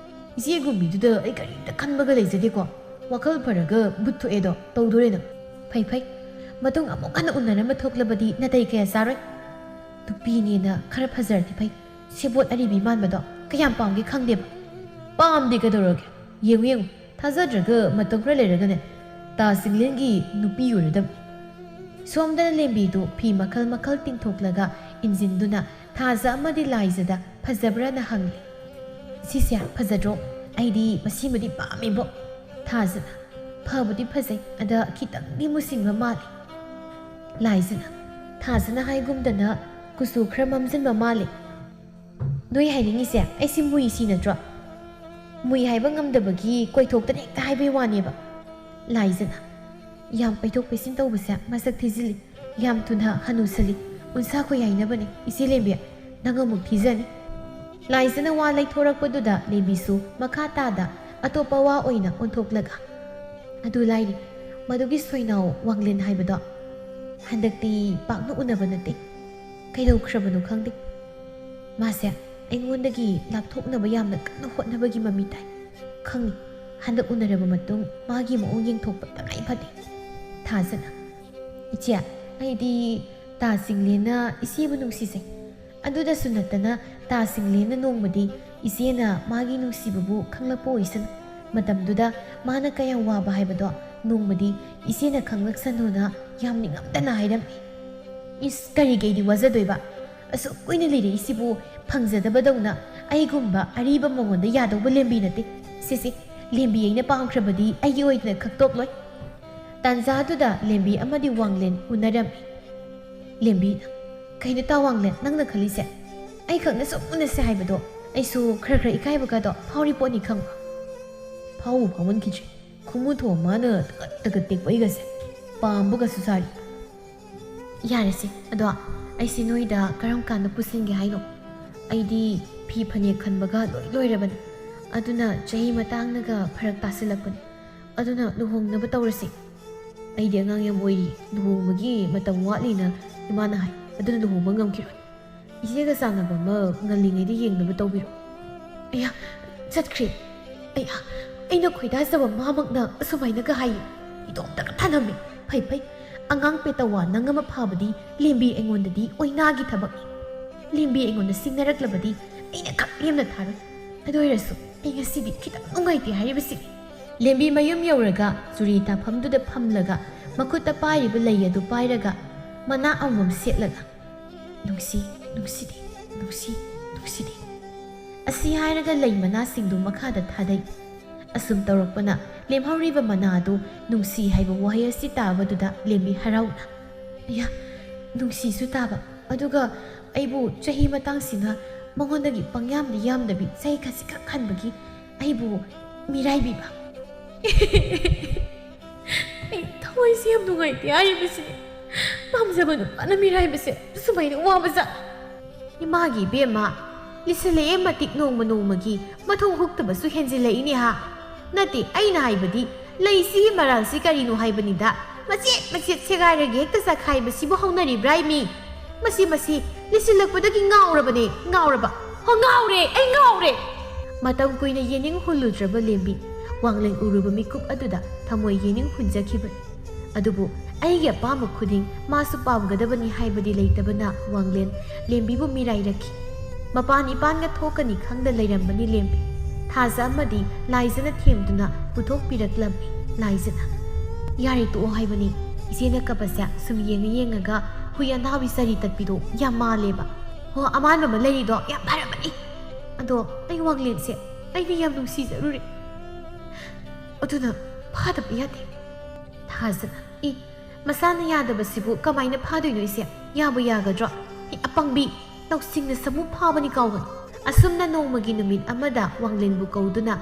ꯏꯆꯦ ꯒꯨꯝꯕꯤꯗꯨꯗ ꯑꯩ ꯀꯔꯤꯝꯇ ꯈꯟꯕꯒ ꯂꯩꯖꯗꯦꯀꯣ꯫ ꯋꯥꯈꯜ ꯐꯔꯒ ꯕꯨꯠ ꯊꯣꯛꯑꯦꯗꯣ ꯇꯧꯗꯣꯔꯦ ꯅꯪ꯫ ꯐꯩ ꯐꯩ꯫ ꯃꯇꯨꯡ ꯑꯃꯨꯛ ꯍꯟꯅ ꯎꯅꯔꯝꯕ ꯊꯣꯛꯂꯕꯗꯤ ꯅꯥꯇꯩ ꯀꯌꯥ ꯆꯥꯔꯣꯏ꯫ ꯅꯨꯄꯤꯅꯦꯅ ꯈꯔ ꯐꯖꯔꯗꯤ ꯐꯩ꯫ ꯁꯦꯕꯣꯠ ꯑꯔꯤꯕꯤ ꯃꯥꯟꯕꯗꯣ ꯀꯌꯥꯝ ꯄꯥꯝꯒꯦ ꯈꯪꯗꯦꯕ꯫ ꯄꯥꯝꯗꯦ ꯀꯩꯗꯧꯔꯒꯦ? ꯌꯦꯡꯉꯨ ꯌꯦꯡꯉꯨ꯫ ꯊꯥꯖꯗ꯭ꯔꯒ ꯃꯇꯝ ꯈꯔ ꯂꯩꯔꯒꯅꯦ ꯇꯥ ꯆꯤꯡꯂꯦꯟꯒꯤ ꯅꯨꯄꯤ ꯑꯣꯏꯔꯗꯕꯅꯤ꯫ ꯁꯣꯝꯗꯅ ꯂꯦꯝꯕꯤꯗꯨ ꯐꯤ ꯃꯈꯜ ꯃꯈꯜ ꯇꯤꯡꯊꯣꯛꯂꯒ ꯏꯟꯖꯤꯟꯗꯨꯅ ꯊꯥꯖ ꯑꯃꯗꯤ ꯂꯥꯏꯖꯗ ꯐꯖꯕ꯭ꯔꯥꯅ ꯍꯪꯂꯦ꯫ "ꯁꯤꯁꯦ ꯐꯖꯗ꯭ꯔꯣ? ꯑꯩꯗꯤ ꯃꯁꯤꯃꯗꯤ ꯄꯥꯝꯃꯦꯕꯣ꯫" ꯊꯥꯖꯅ, "ꯐꯕꯨꯗꯤ ꯐꯖꯩ, ꯑꯗ ꯈꯤꯇꯪꯗꯤ ꯃꯨꯁꯤꯟꯕ ꯃꯥꯜꯂꯦ꯫" ꯂꯥꯏꯖꯅ, "ꯊꯥꯖꯅ ꯍꯥꯏꯒꯨꯝꯗꯅ ꯀꯨꯆꯨ ꯈꯔ ꯃꯝꯖꯟꯕ ꯃꯥꯜꯂꯦ꯫" "ꯅꯣꯏ ꯍꯥꯏꯅꯤꯡꯉꯤꯁꯦ ꯑꯩꯁꯤ ꯃꯨꯏꯁꯤ ꯅꯠꯇ꯭ꯔꯣ? ꯃꯨꯏ ꯍꯥꯏꯕ ꯉꯝꯗꯕꯒꯤ ꯀꯣꯏꯊꯣꯛꯇꯅ ꯍꯦꯛꯇ ꯍꯥꯏꯕꯩ ꯋꯥꯅꯦꯕ꯫" ꯂꯥꯏꯖꯅ, "ꯌꯥꯝ ꯄꯩꯊꯣꯛ ꯄꯩꯁꯤꯟ ꯇꯧꯕꯁꯦ ꯃꯁꯛ ꯊꯤꯖꯤꯜꯂꯤ, ꯌꯥꯝ ꯊꯨꯅ ꯍꯅꯨꯁꯜꯂꯤ, ꯎꯟꯁꯥ ꯈꯣꯏ ꯍꯥꯏꯅꯕꯅꯦ꯫ ꯏꯆꯦ ꯂꯦꯝꯕꯤ, ꯅꯪ ꯑꯃꯨꯛ ꯊꯤꯖꯅꯤ꯫" ꯂꯥꯏꯖꯅ ꯋꯥ ꯂꯩꯊꯣꯔꯛꯄꯗꯨꯗ ꯂꯦꯝꯕꯤꯁꯨ ꯃꯈꯥ ꯇꯥꯗ ꯑꯇꯣꯞꯄ ꯋꯥ ꯑꯣꯏꯅ ꯑꯣꯟꯊꯣꯛꯂꯒ, "ꯑꯗꯨ ꯂꯥꯏꯔꯤ, ꯃꯗꯨꯒꯤ ꯁꯣꯏꯅꯥꯎ ꯋꯥꯡꯂꯦꯟ ꯍꯥꯏꯕꯗꯣ ꯍꯟꯗꯛꯇꯤ ꯄꯥꯛꯅ ꯎꯅꯕ ꯅꯠꯇꯦ꯫ ꯀꯩꯗꯧꯈ꯭ꯔꯕꯅꯣ ꯈꯪꯗꯦ꯫ ꯃꯥꯁꯦ ꯑꯩꯉꯣꯟꯗꯒꯤ ꯂꯥꯞꯊꯣꯛꯅꯕ ꯌꯥꯝꯅ ꯀꯟꯅ ꯍꯣꯠꯅꯕꯒꯤ ꯃꯃꯤ ꯇꯥꯏ꯫ ꯈꯪꯉꯤ, ꯍꯟꯗꯛ ꯎꯅꯔꯕ ꯃꯇꯨꯡ ꯃꯥꯒꯤ ꯃꯑꯣꯡ ꯌꯦꯡꯊꯣꯛꯄ ꯇꯉꯥꯏ ꯐꯗꯦ꯫" ꯊꯥꯖꯅ, "ꯏꯆꯦ, ꯑꯩꯗꯤ ꯇꯥ ꯆꯤꯡꯂꯦꯟꯅ ꯏꯆꯦꯕꯨ ꯅꯨꯡꯁꯤꯖꯩ꯫ ꯑꯗꯨꯗꯁꯨ ꯅꯠꯇꯅ ꯇꯥ ꯆꯤꯡꯂꯦꯟꯅ ꯅꯣꯡꯃꯗꯤ ꯏꯆꯦꯅ ꯃꯥꯒꯤ ꯅꯨꯡꯁꯤꯕꯕꯨ ꯈꯪꯂꯛꯄ ꯑꯣꯏꯁꯅꯨ꯫ ꯃꯇꯝꯗꯨꯗ ꯃꯥꯅ ꯀꯌꯥꯝ ꯋꯥꯕ ꯍꯥꯏꯕꯗꯣ ꯅꯣꯡꯃꯗꯤ ꯏꯆꯦꯅ ꯈꯪꯂꯛꯁꯅꯨꯅ ꯌꯥꯝ ꯅꯤꯡꯉꯝꯗꯅ ꯍꯥꯏꯔꯝꯃꯤ꯫" "ꯏꯁ, ꯀꯔꯤꯒꯤ ꯑꯩꯗꯤ ꯋꯥꯖꯗꯣꯏꯕ? ꯑꯁꯨꯛ ꯀꯨꯏꯅ ꯂꯤꯔꯛꯏꯁꯤꯕꯨ ꯐꯪꯖꯗꯕꯗꯧꯅ ꯑꯩꯒꯨꯝꯕ ꯑꯔꯤꯕ ꯃꯉꯣꯟꯗ ꯌꯥꯗꯧꯕ ꯂꯦꯝꯕꯤ ꯅꯠꯇꯦ꯫ ꯁꯤꯁꯤ, ꯂꯦꯝꯕꯤ ꯑꯩꯅ ꯄꯥꯝꯈ꯭ꯔꯕꯗꯤ ꯑꯩꯒꯤ ꯑꯣꯏꯗꯅ ꯈꯛꯇꯣꯛꯂꯣꯏ꯫" ꯇꯥꯟꯖꯥꯗꯨꯗ ꯂꯦꯝꯕꯤ ꯑꯃꯗꯤ ꯋꯥꯡꯂꯦꯟ ꯎꯅꯔꯝꯃꯤ꯫ ꯂꯦꯝꯕꯤꯅ, "ꯀꯩꯅꯣ ꯇꯥ ꯋꯥꯡꯂꯦꯟ, ꯅꯪꯅ ꯈꯜꯂꯤꯁꯦ? ꯑꯩ ꯈꯛꯅ ꯁꯨꯝ ꯎꯅꯁꯦ ꯍꯥꯏꯕꯗꯣ ꯑꯩꯁꯨ ꯈꯔ ꯈꯔ ꯏꯀꯥꯏꯕꯒꯗꯣ ꯐꯥꯎꯔꯤ ꯄꯣꯠꯅꯤ ꯈꯪꯕ꯭ꯔꯣ?" "ꯐꯥꯎꯕꯨ ꯐꯥꯎꯃꯟꯈꯤꯗ꯭ꯔꯦ꯫ ꯈꯨꯃꯨ ꯊꯣꯡ ꯃꯥꯅ ꯇꯀꯠ ꯇꯀꯠ ꯇꯦꯛꯄ ꯑꯩꯒꯁꯦ ꯄꯥꯝꯕꯒꯁꯨ ꯁꯥꯔꯤ꯫" "ꯌꯥꯔꯦꯁꯦ, ꯑꯗꯣ ꯑꯩꯁꯦ ꯅꯣꯏꯗ ꯀꯔꯝ ꯀꯥꯟꯗ ꯄꯨꯁꯤꯟꯒꯦ ꯍꯥꯏꯅꯣ? ꯑꯩꯗꯤ ꯐꯤ ꯐꯅꯦꯛ ꯈꯟꯕꯒ ꯂꯣꯏ ꯂꯣꯏꯔꯕꯅꯤ꯫ ꯑꯗꯨꯅ ꯆꯍꯤ ꯃꯇꯥꯡꯅꯒ ꯐꯔꯛ ꯇꯥꯁꯤꯜꯂꯛꯄꯅꯤ꯫ ꯑꯗꯨꯅ ꯂꯨꯍꯣꯡꯅꯕ ꯇꯧꯔꯁꯤ꯫ ꯑꯩꯗꯤ ꯑꯉꯥꯡ ꯌꯥꯝ ꯑꯣꯏꯔꯤ, ꯂꯨꯍꯣꯡꯕꯒꯤ ꯃꯇꯝ ꯋꯥꯠꯂꯤꯅ ꯏꯃꯥꯅ ꯍꯥꯏ, ꯑꯗꯨꯅ ꯂꯨꯍꯣꯡꯕ ꯉꯝꯈꯤꯔꯣꯏ꯫ ꯏꯆꯦꯒ ꯆꯥꯟꯅꯕ ꯑꯃ ꯉꯜꯂꯤꯉꯩꯗ ꯌꯦꯡꯅꯕ ꯇꯧꯕꯤꯔꯣ꯫" ꯑꯌꯥ, ꯆꯠꯈ꯭ꯔꯦ꯫ ꯑꯌꯥ, ꯑꯩꯅ ꯈꯣꯏꯗꯥꯖꯕ ꯃꯥꯃꯛꯅ ꯑꯁꯨꯃꯥꯏꯅꯒ ꯍꯥꯏꯌꯦ꯫ ꯏꯇꯣꯝꯇꯒ ꯊꯅꯝꯃꯦ꯫ ꯐꯩ ꯐꯩ, ꯑꯉꯥꯡ ꯄꯦꯇꯋꯥ ꯅꯪ ꯑꯃ ꯐꯥꯕꯗꯤ ꯂꯦꯝꯕꯤ ꯑꯩꯉꯣꯟꯗꯗꯤ ꯑꯣꯏꯅꯥꯒꯤ ꯊꯕꯛꯅꯤ꯫ ꯂꯦꯝꯕꯤ ꯑꯩꯉꯣꯟꯗ ꯁꯤꯡꯅꯔꯛꯂꯕꯗꯤ ꯑꯩꯅ ꯈꯛ ꯂꯦꯝꯅ ꯊꯥꯔꯣꯏ꯫ ꯑꯗꯨ ꯑꯣꯏꯔꯁꯨ ꯑꯩ ꯉꯁꯤꯗꯤ ꯈꯤꯇꯪ ꯅꯨꯡꯉꯥꯏꯇꯦ ꯍꯥꯏꯔꯤꯕꯁꯤꯅꯤ꯫ ꯂꯦꯝꯕꯤ ꯃꯌꯨꯝ ꯌꯧꯔꯒ ꯆꯨꯔꯤ ꯇꯥꯐꯝꯗꯨꯗ ꯐꯝꯂꯒ ꯃꯈꯨꯠꯇ ꯄꯥꯏꯔꯤꯕ ꯂꯩ ꯑꯗꯨ ꯄꯥꯏꯔꯒ ꯃꯅꯥ ꯑꯃꯃꯝ ꯁꯦꯠꯂꯒ, "ꯅꯨꯡꯁꯤ, ꯅꯨꯡꯁꯤꯗꯦ, ꯅꯨꯡꯁꯤ, ꯅꯨꯡꯁꯤꯗꯦ꯫ ꯑꯁꯤ ꯍꯥꯏꯔꯒ ꯂꯩ ꯃꯅꯥꯁꯤꯡꯗꯨ ꯃꯈꯥꯗ ꯊꯥꯗꯩ꯫ ꯑꯁꯨꯝ ꯇꯧꯔꯛꯄꯅ ꯂꯦꯝꯍꯧꯔꯤꯕ ꯃꯅꯥ ꯑꯗꯨ ꯅꯨꯡꯁꯤ ꯍꯥꯏꯕ ꯋꯥꯍꯩ ꯑꯁꯤ ꯇꯥꯕꯗꯨꯗ ꯂꯦꯝꯕꯤ ꯍꯔꯥꯎꯅ, "ꯑꯌꯥ, ꯅꯨꯡꯁꯤꯁꯨ ꯇꯥꯕ, ꯑꯗꯨꯒ ꯑꯩꯕꯨ ꯆꯍꯤ ꯃꯇꯥꯡꯁꯤꯅ ꯃꯉꯣꯟꯗꯒꯤ ꯄꯪꯌꯥꯝꯗꯤ ꯌꯥꯝꯗꯕꯤ ꯆꯍꯤ ꯈꯖꯤꯛꯈꯛ ꯍꯟꯕꯒꯤ ꯑꯩꯕꯨ ꯃꯤꯔꯥꯏꯕꯤꯕ?" ꯑꯩ ꯊꯋꯥꯏꯁꯦ ꯌꯥꯝ ꯅꯨꯡꯉꯥꯏꯇꯦ ꯍꯥꯏꯔꯤꯕꯁꯤꯅꯦ꯫ ꯄꯥꯝꯖꯕ ꯅꯨꯄꯥꯅ ꯃꯤꯔꯥꯏꯕꯁꯦ ꯁꯨꯃꯥꯏꯅ ꯋꯥꯕ ꯖꯥꯠ? ꯏꯃꯥꯒꯤ ꯏꯕꯦꯝꯃ, ꯂꯤꯁꯤꯜꯂꯛꯑꯦ ꯃꯇꯤꯛ ꯅꯣꯡꯃ ꯅꯣꯡꯃꯒꯤ, ꯃꯊꯣꯡ ꯍꯨꯛꯇꯕꯁꯨ ꯍꯦꯟꯖꯤꯜꯂꯛꯏꯅꯦ ꯍꯥ꯫ ꯅꯠꯇꯦ, ꯑꯩꯅ ꯍꯥꯏꯕꯗꯤ ꯂꯩꯁꯤꯒꯤ ꯃꯔꯥꯜꯁꯤ ꯀꯔꯤꯅꯣ ꯍꯥꯏꯕꯅꯤꯗ꯫ ꯃꯆꯦꯠ ꯃꯆꯦꯠ ꯁꯦꯒꯥꯏꯔꯒ ꯍꯦꯛꯇ ꯆꯈꯥꯏꯕꯁꯤꯕꯨ ꯍꯧꯅꯔꯤꯕ꯭ꯔꯥ ꯃꯤ? ꯃꯁꯤ, ꯃꯁꯤ ꯂꯤꯁꯤꯜꯂꯛꯄꯗꯒꯤ ꯉꯥꯎꯔꯕꯅꯦ, ꯉꯥꯎꯔꯕ꯫ ꯍꯣ, ꯉꯥꯎꯔꯦ, ꯑꯩ ꯉꯥꯎꯔꯦ! ꯃꯇꯝ ꯀꯨꯏꯅ ꯌꯦꯅꯤꯡ ꯍꯨꯜꯂꯨꯗ꯭ꯔꯕ ꯂꯦꯝꯕꯤ ꯋꯥꯡꯂꯦꯟ ꯎꯔꯨꯕ ꯃꯤꯀꯨꯞ ꯑꯗꯨꯗ ꯊꯃꯣꯏ ꯌꯦꯅꯤꯡ ꯍꯨꯟꯖꯈꯤꯕꯅꯤ꯫ ꯑꯗꯨꯕꯨ ꯑꯩꯒꯤ ꯑꯄꯥꯝꯕ ꯈꯨꯗꯤꯡ ꯃꯥꯁꯨ ꯄꯥꯝꯒꯗꯕꯅꯤ ꯍꯥꯏꯕꯗꯤ ꯂꯩꯇꯕꯅ ꯋꯥꯡꯂꯦꯟ ꯂꯦꯝꯕꯤꯕꯨ ꯃꯤꯔꯥꯏꯔꯛꯈꯤ꯫ ꯃꯄꯥꯟ ꯏꯄꯥꯟꯒ ꯊꯣꯛꯀꯅꯤ ꯈꯪꯗ ꯂꯩꯔꯝꯕꯅꯤ ꯂꯦꯝꯕꯤ꯫ ꯊꯥꯖ ꯑꯃꯗꯤ ꯂꯥꯏꯖꯅ ꯊꯦꯝꯗꯨꯅ ꯄꯨꯊꯣꯛꯄꯤꯔꯛꯂꯝꯃꯤ꯫ ꯂꯥꯏꯖꯅ, "ꯌꯥꯔꯦ, ꯇꯣꯛꯑꯣ ꯍꯥꯏꯕꯅꯤ꯫ ꯏꯆꯦꯅ ꯀꯞꯄꯁꯦ ꯁꯨꯝ ꯌꯦꯡꯉ ꯌꯦꯡꯉꯒ ꯍꯨꯏ ꯑꯅꯥꯕꯤ ꯆꯔꯤ ꯇꯠꯄꯤꯗꯣ ꯌꯥꯝ ꯃꯥꯜꯂꯦꯕ꯫ ꯍꯣ, ꯑꯃꯥꯟꯕ ꯑꯃ ꯂꯩꯔꯤꯗꯣ ꯌꯥꯝ ꯐꯔꯕꯅꯤ꯫ ꯑꯗꯣ ꯑꯩ ꯋꯥꯡꯂꯦꯟꯁꯦ ꯑꯩꯅ ꯌꯥꯝ ꯅꯨꯡꯁꯤꯖꯔꯨꯔꯦ꯫ ꯑꯗꯨꯅ ꯐꯥꯗꯕ ꯌꯥꯗꯦ꯫" ꯊꯥꯖꯅ, "ꯏ, ꯃꯁꯥꯅ ꯌꯥꯗꯕꯁꯤꯕꯨ ꯀꯃꯥꯏꯅ ꯐꯥꯗꯣꯏꯅꯣ ꯏꯆꯦ? ꯌꯥꯕꯨ ꯌꯥꯒꯗ꯭ꯔꯣ? ꯏ, ꯑꯄꯪꯕꯤ, ꯂꯧꯁꯤꯡꯅ ꯁꯃꯨ ꯐꯥꯕꯅꯤ ꯀꯥꯎꯒꯅꯨ꯫" ꯑꯁꯨꯝꯅ ꯅꯣꯡꯃꯒꯤ ꯅꯨꯃꯤꯠ ꯑꯃꯗ ꯋꯥꯡꯂꯦꯟꯕꯨ ꯀꯧꯗꯨꯅ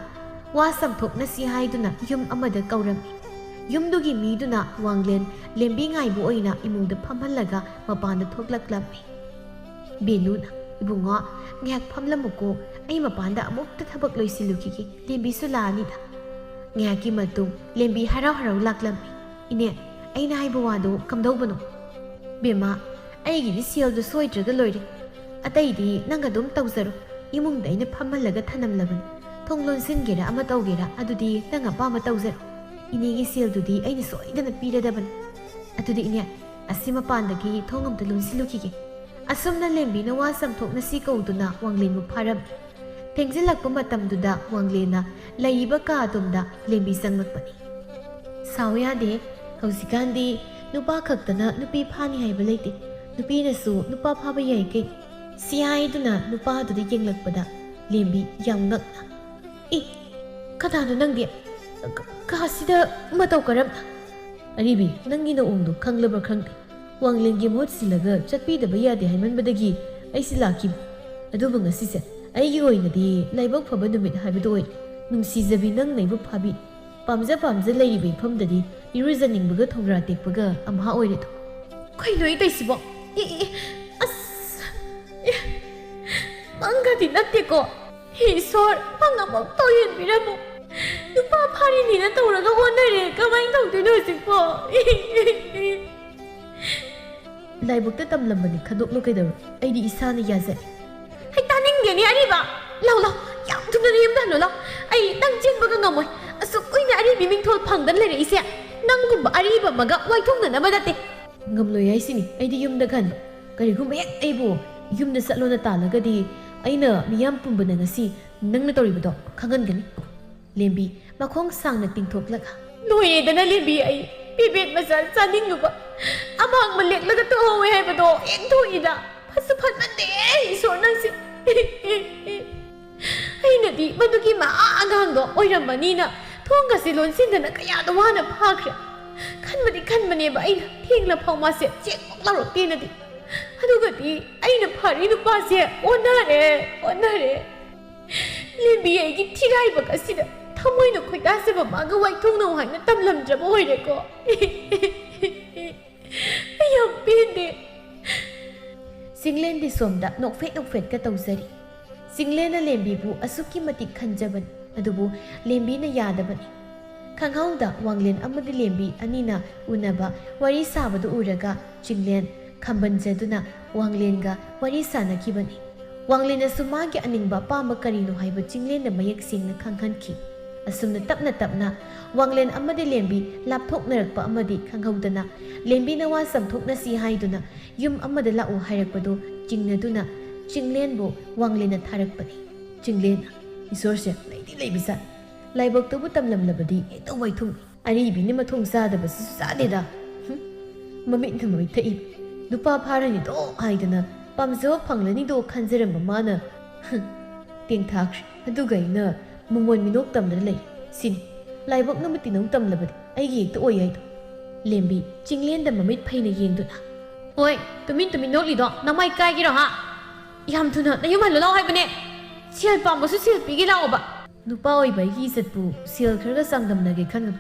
ꯋꯥ ꯆꯥꯝꯊꯣꯛꯅꯁꯤ ꯍꯥꯏꯗꯨꯅ ꯌꯨꯝ ꯑꯃꯗ ꯀꯧꯔꯝꯃꯤ꯫ ꯌꯨꯝꯗꯨꯒꯤ ꯃꯤꯗꯨꯅ ꯋꯥꯡꯂꯦꯟ ꯂꯦꯝꯕꯤ ꯉꯥꯏꯕ ꯑꯣꯏꯅ ꯏꯃꯨꯡꯗ ꯐꯝꯍꯜꯂꯒ ꯃꯄꯥꯟꯗ ꯊꯣꯛꯂꯛꯂꯝꯃꯤ꯫ ꯕꯦꯅꯨꯅ, "ꯏꯕꯨꯡꯉꯣ, ꯉꯥꯏꯍꯥꯛ ꯐꯝꯂꯝꯃꯨꯀꯣ, ꯑꯩ ꯃꯄꯥꯟꯗ ꯑꯃꯨꯛꯇ ꯊꯕꯛ ꯂꯣꯏꯁꯤꯜꯂꯨꯈꯤꯒꯦ, ꯂꯦꯝꯕꯤꯁꯨ ꯂꯥꯛꯑꯅꯤꯗ꯫" ꯉꯥꯏꯍꯥꯛꯀꯤ ꯃꯇꯨꯡ ꯂꯦꯝꯕꯤ ꯍꯔꯥꯎ ꯍꯔꯥꯎ ꯂꯥꯛꯂꯝꯃꯤ꯫ "ꯏꯅꯦ, ꯑꯩꯅ ꯍꯥꯏꯕ ꯋꯥꯗꯣ ꯀꯝꯗꯧꯕꯅꯣ?" "ꯕꯦꯝꯃ, ꯑꯩꯒꯤꯗꯤ ꯁꯦꯜꯗꯨ ꯁꯣꯏꯗ꯭ꯔꯒ ꯂꯣꯏꯔꯦ, ꯑꯇꯩꯗꯤ ꯅꯪ ꯑꯗꯨꯝ ꯇꯧꯖꯔꯣ꯫ ꯏꯃꯨꯡꯗ ꯑꯩꯅ ꯐꯝꯍꯜꯂꯒ ꯊꯅꯝꯂꯕꯅꯤ꯫ ꯊꯣꯡ ꯂꯣꯟꯁꯤꯟꯒꯦꯔꯥ ꯑꯃ ꯇꯧꯒꯦꯔꯥ, ꯑꯗꯨꯗꯤ ꯅꯪ ꯑꯄꯥꯝꯕ ꯇꯧꯖꯔꯣ꯫ ꯏꯅꯦꯒꯤ ꯁꯦꯜꯗꯨꯗꯤ ꯑꯩꯅ ꯁꯣꯏꯗꯅ ꯄꯤꯔꯗꯕꯅꯤ꯫ ꯑꯗꯨꯗꯤ ꯏꯅꯦ, ꯑꯁꯤ ꯃꯄꯥꯟꯗꯒꯤ ꯊꯣꯡ ꯑꯝꯇ ꯂꯣꯟꯁꯤꯜꯂꯨꯈꯤꯒꯦ꯫" ꯑꯁꯨꯝꯅ ꯂꯦꯝꯕꯤꯅ ꯋꯥ ꯆꯥꯝꯊꯣꯛꯅꯁꯤ ꯀꯧꯗꯨꯅ ꯋꯥꯡꯂꯦꯟꯕꯨ ꯐꯥꯔꯝꯃꯤ꯫ ꯊꯦꯡꯖꯤꯜꯂꯛꯄ ꯃꯇꯝꯗꯨꯗ ꯋꯥꯡꯂꯦꯟꯅ ꯂꯩꯔꯤꯕ ꯀꯥ ꯑꯗꯣꯝꯗ ꯂꯦꯝꯕꯤ ꯆꯪꯂꯛꯄꯅꯤ꯫ "ꯁꯥꯎ ꯌꯥꯗꯦ, ꯍꯧꯖꯤꯛꯀꯥꯟꯗꯤ ꯅꯨꯄꯥ ꯈꯛꯇꯅ ꯅꯨꯄꯤ ꯐꯥꯅꯤ ꯍꯥꯏꯕ ꯂꯩꯇꯦ, ꯅꯨꯄꯤꯅꯁꯨ ꯅꯨꯄꯥ ꯐꯥꯕ ꯌꯥꯏ ꯀꯩꯅꯣ꯫ ꯁꯤ ꯍꯥꯏꯗꯨꯅ ꯅꯨꯄꯥꯗꯨꯗ ꯌꯦꯡꯂꯛꯄꯗ ꯂꯦꯝꯕꯤ ꯌꯥꯝ ꯉꯛꯅ, "ꯑꯦ, ꯀꯅꯥꯅꯣ ꯅꯪꯗꯤ? ꯀ-, ꯀꯥꯁꯤꯗ ꯃꯇꯧ ꯀꯔꯝ?" "ꯑꯔꯤꯕꯤ, ꯅꯪꯒꯤ ꯅꯑꯣꯡꯗꯣ ꯈꯪꯂꯕ꯭ꯔꯥ ꯈꯪꯗꯦ꯫ ꯋꯥꯡꯂꯦꯟꯒꯤ ꯃꯍꯨꯠ ꯁꯤꯜꯂꯒ ꯆꯠꯄꯤꯗꯕ ꯌꯥꯗꯦ ꯍꯥꯏꯃꯟꯕꯗꯒꯤ ꯑꯩꯁꯤ ꯂꯥꯛꯈꯤꯕ꯫ ꯑꯗꯨꯕꯨ ꯉꯁꯤꯁꯦ ꯑꯩꯒꯤ ꯑꯣꯏꯅꯗꯤ ꯂꯥꯏꯕꯛ ꯐꯕ ꯅꯨꯃꯤꯠ ꯍꯥꯏꯕꯗꯨ ꯑꯣꯏꯔꯦ꯫ ꯅꯨꯡꯁꯤꯖꯕꯤ ꯅꯪ ꯅꯩꯕ ꯐꯥꯕꯤ꯫ ꯄꯥꯝꯖ ꯄꯥꯝꯖ ꯂꯩꯔꯤꯕ ꯏꯐꯝꯗꯗꯤ ꯏꯔꯨꯖꯅꯤꯡꯕꯒ ꯊꯣꯡꯒ꯭ꯔꯥ ꯇꯦꯛꯄꯒ ꯑꯝꯍꯥ ꯑꯣꯏꯔꯦꯗꯣ꯫ ꯀꯩꯅꯣ ꯑꯩ ꯇꯧꯏꯁꯤꯕꯣ? ꯑꯦ, ꯑꯦ, ꯑꯦ, ꯑꯁ, ꯑꯦ, ꯃꯪꯒꯗꯤ ꯅꯠꯇꯦꯀꯣ꯫ ꯍꯦ ꯏꯁꯣꯔ, ꯃꯪ ꯑꯃꯨꯛ ꯇꯧꯍꯟꯕꯤꯔꯝꯃꯨ꯫ ꯅꯨꯄꯥ ꯐꯥꯔꯤꯅꯤꯅ ꯇꯧꯔꯒ ꯑꯣꯟꯅꯔꯦ꯫ ꯀꯃꯥꯏꯅ ꯇꯧꯗꯣꯏꯅꯣ ꯍꯧꯖꯤꯛꯄꯣ?" "ꯂꯥꯏꯕꯛꯇ ꯇꯝꯂꯝꯕꯅꯤ, ꯈꯟꯗꯣꯛꯂꯣ ꯀꯩꯗꯧꯔꯦ? ꯑꯩꯗꯤ ꯏꯁꯥꯅ ꯌꯥꯖꯩ꯫" "ꯍꯩ, ꯇꯥꯅꯤꯡꯗꯦꯅꯦ ꯑꯔꯤꯕ꯫ ꯂꯥꯎ, ꯂꯥꯎ, ꯌꯥꯝ ꯊꯨꯅ ꯅꯌꯨꯝꯗ ꯍꯜꯂꯣ, ꯂꯥꯎ꯫ ꯑꯩ ꯅꯪ ꯆꯦꯟꯕꯒ ꯉꯝꯃꯣꯏ꯫ ꯑꯁꯨꯛ ꯀꯨꯏꯅ ꯑꯔꯤꯕꯤ ꯃꯤꯡꯊꯣꯜ ꯐꯪꯗꯅ ꯂꯩꯔꯛꯏꯁꯦ ꯅꯪꯒꯨꯝꯕ ꯑꯔꯤꯕ ꯑꯃꯒ ꯋꯥꯏꯊꯣꯛꯅꯅꯕ ꯅꯠꯇꯦ꯫" "ꯉꯝꯂꯣꯏ ꯍꯥꯏꯁꯤꯅꯤ ꯑꯩꯗꯤ ꯌꯨꯝꯗ ꯈꯟꯕ꯫ ꯀꯔꯤꯒꯨꯝꯕ ꯍꯦꯛ ꯑꯩꯕꯨ ꯌꯨꯝꯗ ꯆꯠꯂꯣꯅ ꯇꯥꯜꯂꯒꯗꯤ ꯑꯩꯅ ꯃꯤꯌꯥꯝ ꯄꯨꯝꯕꯅ ꯉꯁꯤ ꯅꯪꯅ ꯇꯧꯔꯤꯕꯗꯣ ꯈꯪꯍꯟꯒꯅꯤ꯫" ꯂꯦꯝꯕꯤ ꯃꯈꯣꯡ ꯁꯥꯡꯅ ꯇꯤꯡꯊꯣꯛꯂꯒ, "ꯂꯣꯏꯔꯦꯗꯅ ꯂꯦꯝꯕꯤ, ꯑꯩ ꯄꯦꯕꯦꯠ ꯃꯆꯥ ꯆꯥꯅꯤꯡꯉꯨꯕ ꯑꯃꯥꯡꯕ ꯂꯦꯛꯂꯒ ꯇꯣꯛꯍꯧꯋꯦ ꯍꯥꯏꯕꯗꯣ ꯍꯦꯛ ꯊꯣꯛꯏꯗ꯫ ꯐꯠꯁꯨ ꯐꯠꯃꯟꯗꯦ ꯏꯁꯣꯔ ꯅꯪꯁꯦ꯫" ꯑꯩꯅꯗꯤ ꯃꯗꯨꯒꯤ ꯃꯍꯥ ꯑꯉꯥꯡꯗꯣ ꯑꯣꯏꯔꯝꯃꯅꯤꯅ ꯊꯣꯡꯒꯁꯦ ꯂꯣꯟꯁꯤꯟꯗꯅ ꯀꯌꯥꯗ ꯋꯥꯅ ꯐꯥꯈ꯭ꯔꯦ꯫ ꯈꯟꯕꯗꯤ ꯈꯟꯕꯅꯦꯕ ꯑꯩꯅ ꯊꯦꯡꯂ ꯐꯥꯎ ꯃꯥꯁꯦ ꯆꯦꯛ ꯂꯥꯎꯔꯛꯇꯦꯅꯗꯤ꯫ ꯑꯗꯨꯒꯗꯤ ꯑꯩꯅ ꯐꯥꯔꯤ ꯅꯨꯄꯥꯁꯦ ꯑꯣꯟꯅꯔꯦ, ꯑꯣꯟꯅꯔꯦ꯫ ꯂꯦꯝꯕꯤ ꯑꯩꯒꯤ ꯊꯤꯔꯥꯏꯕꯛ ꯑꯁꯤꯗ ꯊꯃꯣꯏꯅ ꯈꯣꯏꯗꯥꯖꯕ ꯃꯥꯒ ꯋꯥꯏꯊꯣꯛꯅꯧ ꯍꯥꯏꯅ ꯇꯝꯂꯝꯗ꯭ꯔꯕ ꯑꯣꯏꯔꯦꯀꯣ꯫ ꯑꯩ ꯌꯥꯝ ꯄꯦꯟꯗꯦ꯫ ꯆꯤꯡꯂꯦꯟꯗꯤ ꯁꯣꯝꯗ ꯅꯣꯛꯐꯦꯠ ꯅꯣꯛꯐꯦꯠꯀ ꯇꯧꯖꯔꯤ꯫ ꯆꯤꯡꯂꯦꯟꯅ ꯂꯦꯝꯕꯤꯕꯨ ꯑꯁꯨꯛꯀꯤ ꯃꯇꯤꯛ ꯈꯟꯖꯕꯅꯤ, ꯑꯗꯨꯕꯨ ꯂꯦꯝꯕꯤꯅ ꯌꯥꯗꯕꯅꯤ꯫ ꯈꯪꯍꯧꯗ ꯋꯥꯡꯂꯦꯟ ꯑꯃꯗꯤ ꯂꯦꯝꯕꯤ ꯑꯅꯤꯅ ꯎꯅꯕ ꯋꯥꯔꯤ ꯁꯥꯕꯗꯨ ꯎꯔꯒ ꯆꯤꯡꯂꯦꯟ ꯈꯝꯕꯟꯖꯗꯨꯅ ꯋꯥꯡꯂꯦꯟꯒ ꯋꯥꯔꯤ ꯁꯥꯅꯈꯤꯕꯅꯤ꯫ ꯋꯥꯡꯂꯦꯟꯅꯁꯨ ꯃꯥꯒꯤ ꯑꯅꯤꯡꯕ ꯑꯄꯥꯝꯕ ꯀꯔꯤꯅꯣ ꯍꯥꯏꯕ ꯆꯤꯡꯂꯦꯟꯗ ꯃꯌꯦꯛ ꯁꯦꯡꯅ ꯈꯪꯍꯟꯈꯤ꯫ ꯑꯁꯨꯝꯅ ꯇꯞꯅ ꯇꯞꯅ ꯋꯥꯡꯂꯦꯟ ꯑꯃꯗꯤ ꯂꯦꯝꯕꯤ ꯂꯥꯞꯊꯣꯛꯅꯔꯛꯄ ꯑꯃꯗꯤ ꯈꯪꯍꯧꯗꯅ ꯂꯦꯝꯕꯤꯅ ꯋꯥ ꯆꯝꯊꯣꯛꯅꯁꯤ ꯍꯥꯏꯗꯨꯅ ꯌꯨꯝ ꯑꯃꯗ ꯂꯥꯛꯎ ꯍꯥꯏꯔꯛꯄꯗꯨ ꯆꯤꯡꯅꯗꯨꯅ ꯆꯤꯡꯂꯦꯟꯕꯨ ꯋꯥꯡꯂꯦꯟꯅ ꯊꯥꯔꯛꯄꯅꯤ꯫ ꯆꯤꯡꯂꯦꯟꯅ, "ꯏꯁꯣꯔꯁꯦ ꯂꯩꯗꯤ ꯂꯩꯕꯖꯥꯠꯅꯤ꯫ ꯂꯥꯏꯕꯛꯇꯕꯨ ꯇꯝꯂꯝꯂꯕꯗꯤ ꯍꯦꯛꯇ ꯋꯥꯏꯊꯨꯡꯅꯤ꯫ ꯑꯔꯤꯕꯤꯅ ꯃꯊꯣꯡ ꯆꯥꯗꯕꯁꯤꯁꯨ ꯆꯥꯗꯦꯗ꯫ ꯍꯨꯝ, ꯃꯃꯤꯠꯅ ꯃꯃꯤꯠ ꯊꯛꯏ꯫ ꯅꯨꯄꯥ ꯐꯥꯔꯅꯤꯗꯣ ꯍꯥꯏꯗꯅ ꯄꯥꯝꯖꯕ ꯐꯪꯂꯅꯤꯗꯣ ꯈꯟꯖꯔꯝꯕ ꯃꯥꯅ ꯇꯦꯡꯊꯥꯈ꯭ꯔꯦ꯫ ꯑꯗꯨꯒ ꯑꯩꯅ ꯃꯃꯣꯟ ꯃꯤꯅꯣꯛ ꯇꯝꯗꯅ ꯂꯩ꯫ ꯁꯤꯅꯤ ꯂꯥꯏꯕꯛꯅ ꯃꯇꯤꯅꯧ ꯇꯝꯂꯕꯗꯤ ꯑꯩꯒꯤ ꯍꯦꯛꯇ ꯑꯣꯏ ꯍꯥꯏꯗꯣ꯫ ꯂꯦꯝꯕꯤ ꯆꯤꯡꯂꯦꯟꯗ ꯃꯃꯤꯠ ꯐꯩꯅ ꯌꯦꯡꯗꯨꯅ, "ꯍꯣꯏ, ꯇꯨꯃꯤꯟ ꯇꯨꯃꯤꯟ ꯅꯣꯛꯂꯤꯗꯣ ꯅꯃꯥꯏ ꯀꯥꯏꯒꯤꯔꯣ, ꯍꯥ? ꯌꯥꯝ ꯊꯨꯅ ꯅꯌꯨꯝ ꯍꯜꯂꯨ ꯂꯥꯎ ꯍꯥꯏꯕꯅꯦ꯫ ꯁꯦꯜ ꯄꯥꯝꯕꯁꯨ ꯁꯦꯜ ꯄꯤꯒꯦ ꯂꯥꯛꯑꯣꯕ"꯫ ꯅꯨꯄꯥ ꯑꯣꯏꯕ ꯑꯩꯒꯤ ꯏꯖꯠꯄꯨ ꯁꯦꯜ ꯈꯔꯒ ꯆꯥꯡꯗꯝꯅꯒꯦ ꯈꯟꯒꯅꯨ꯫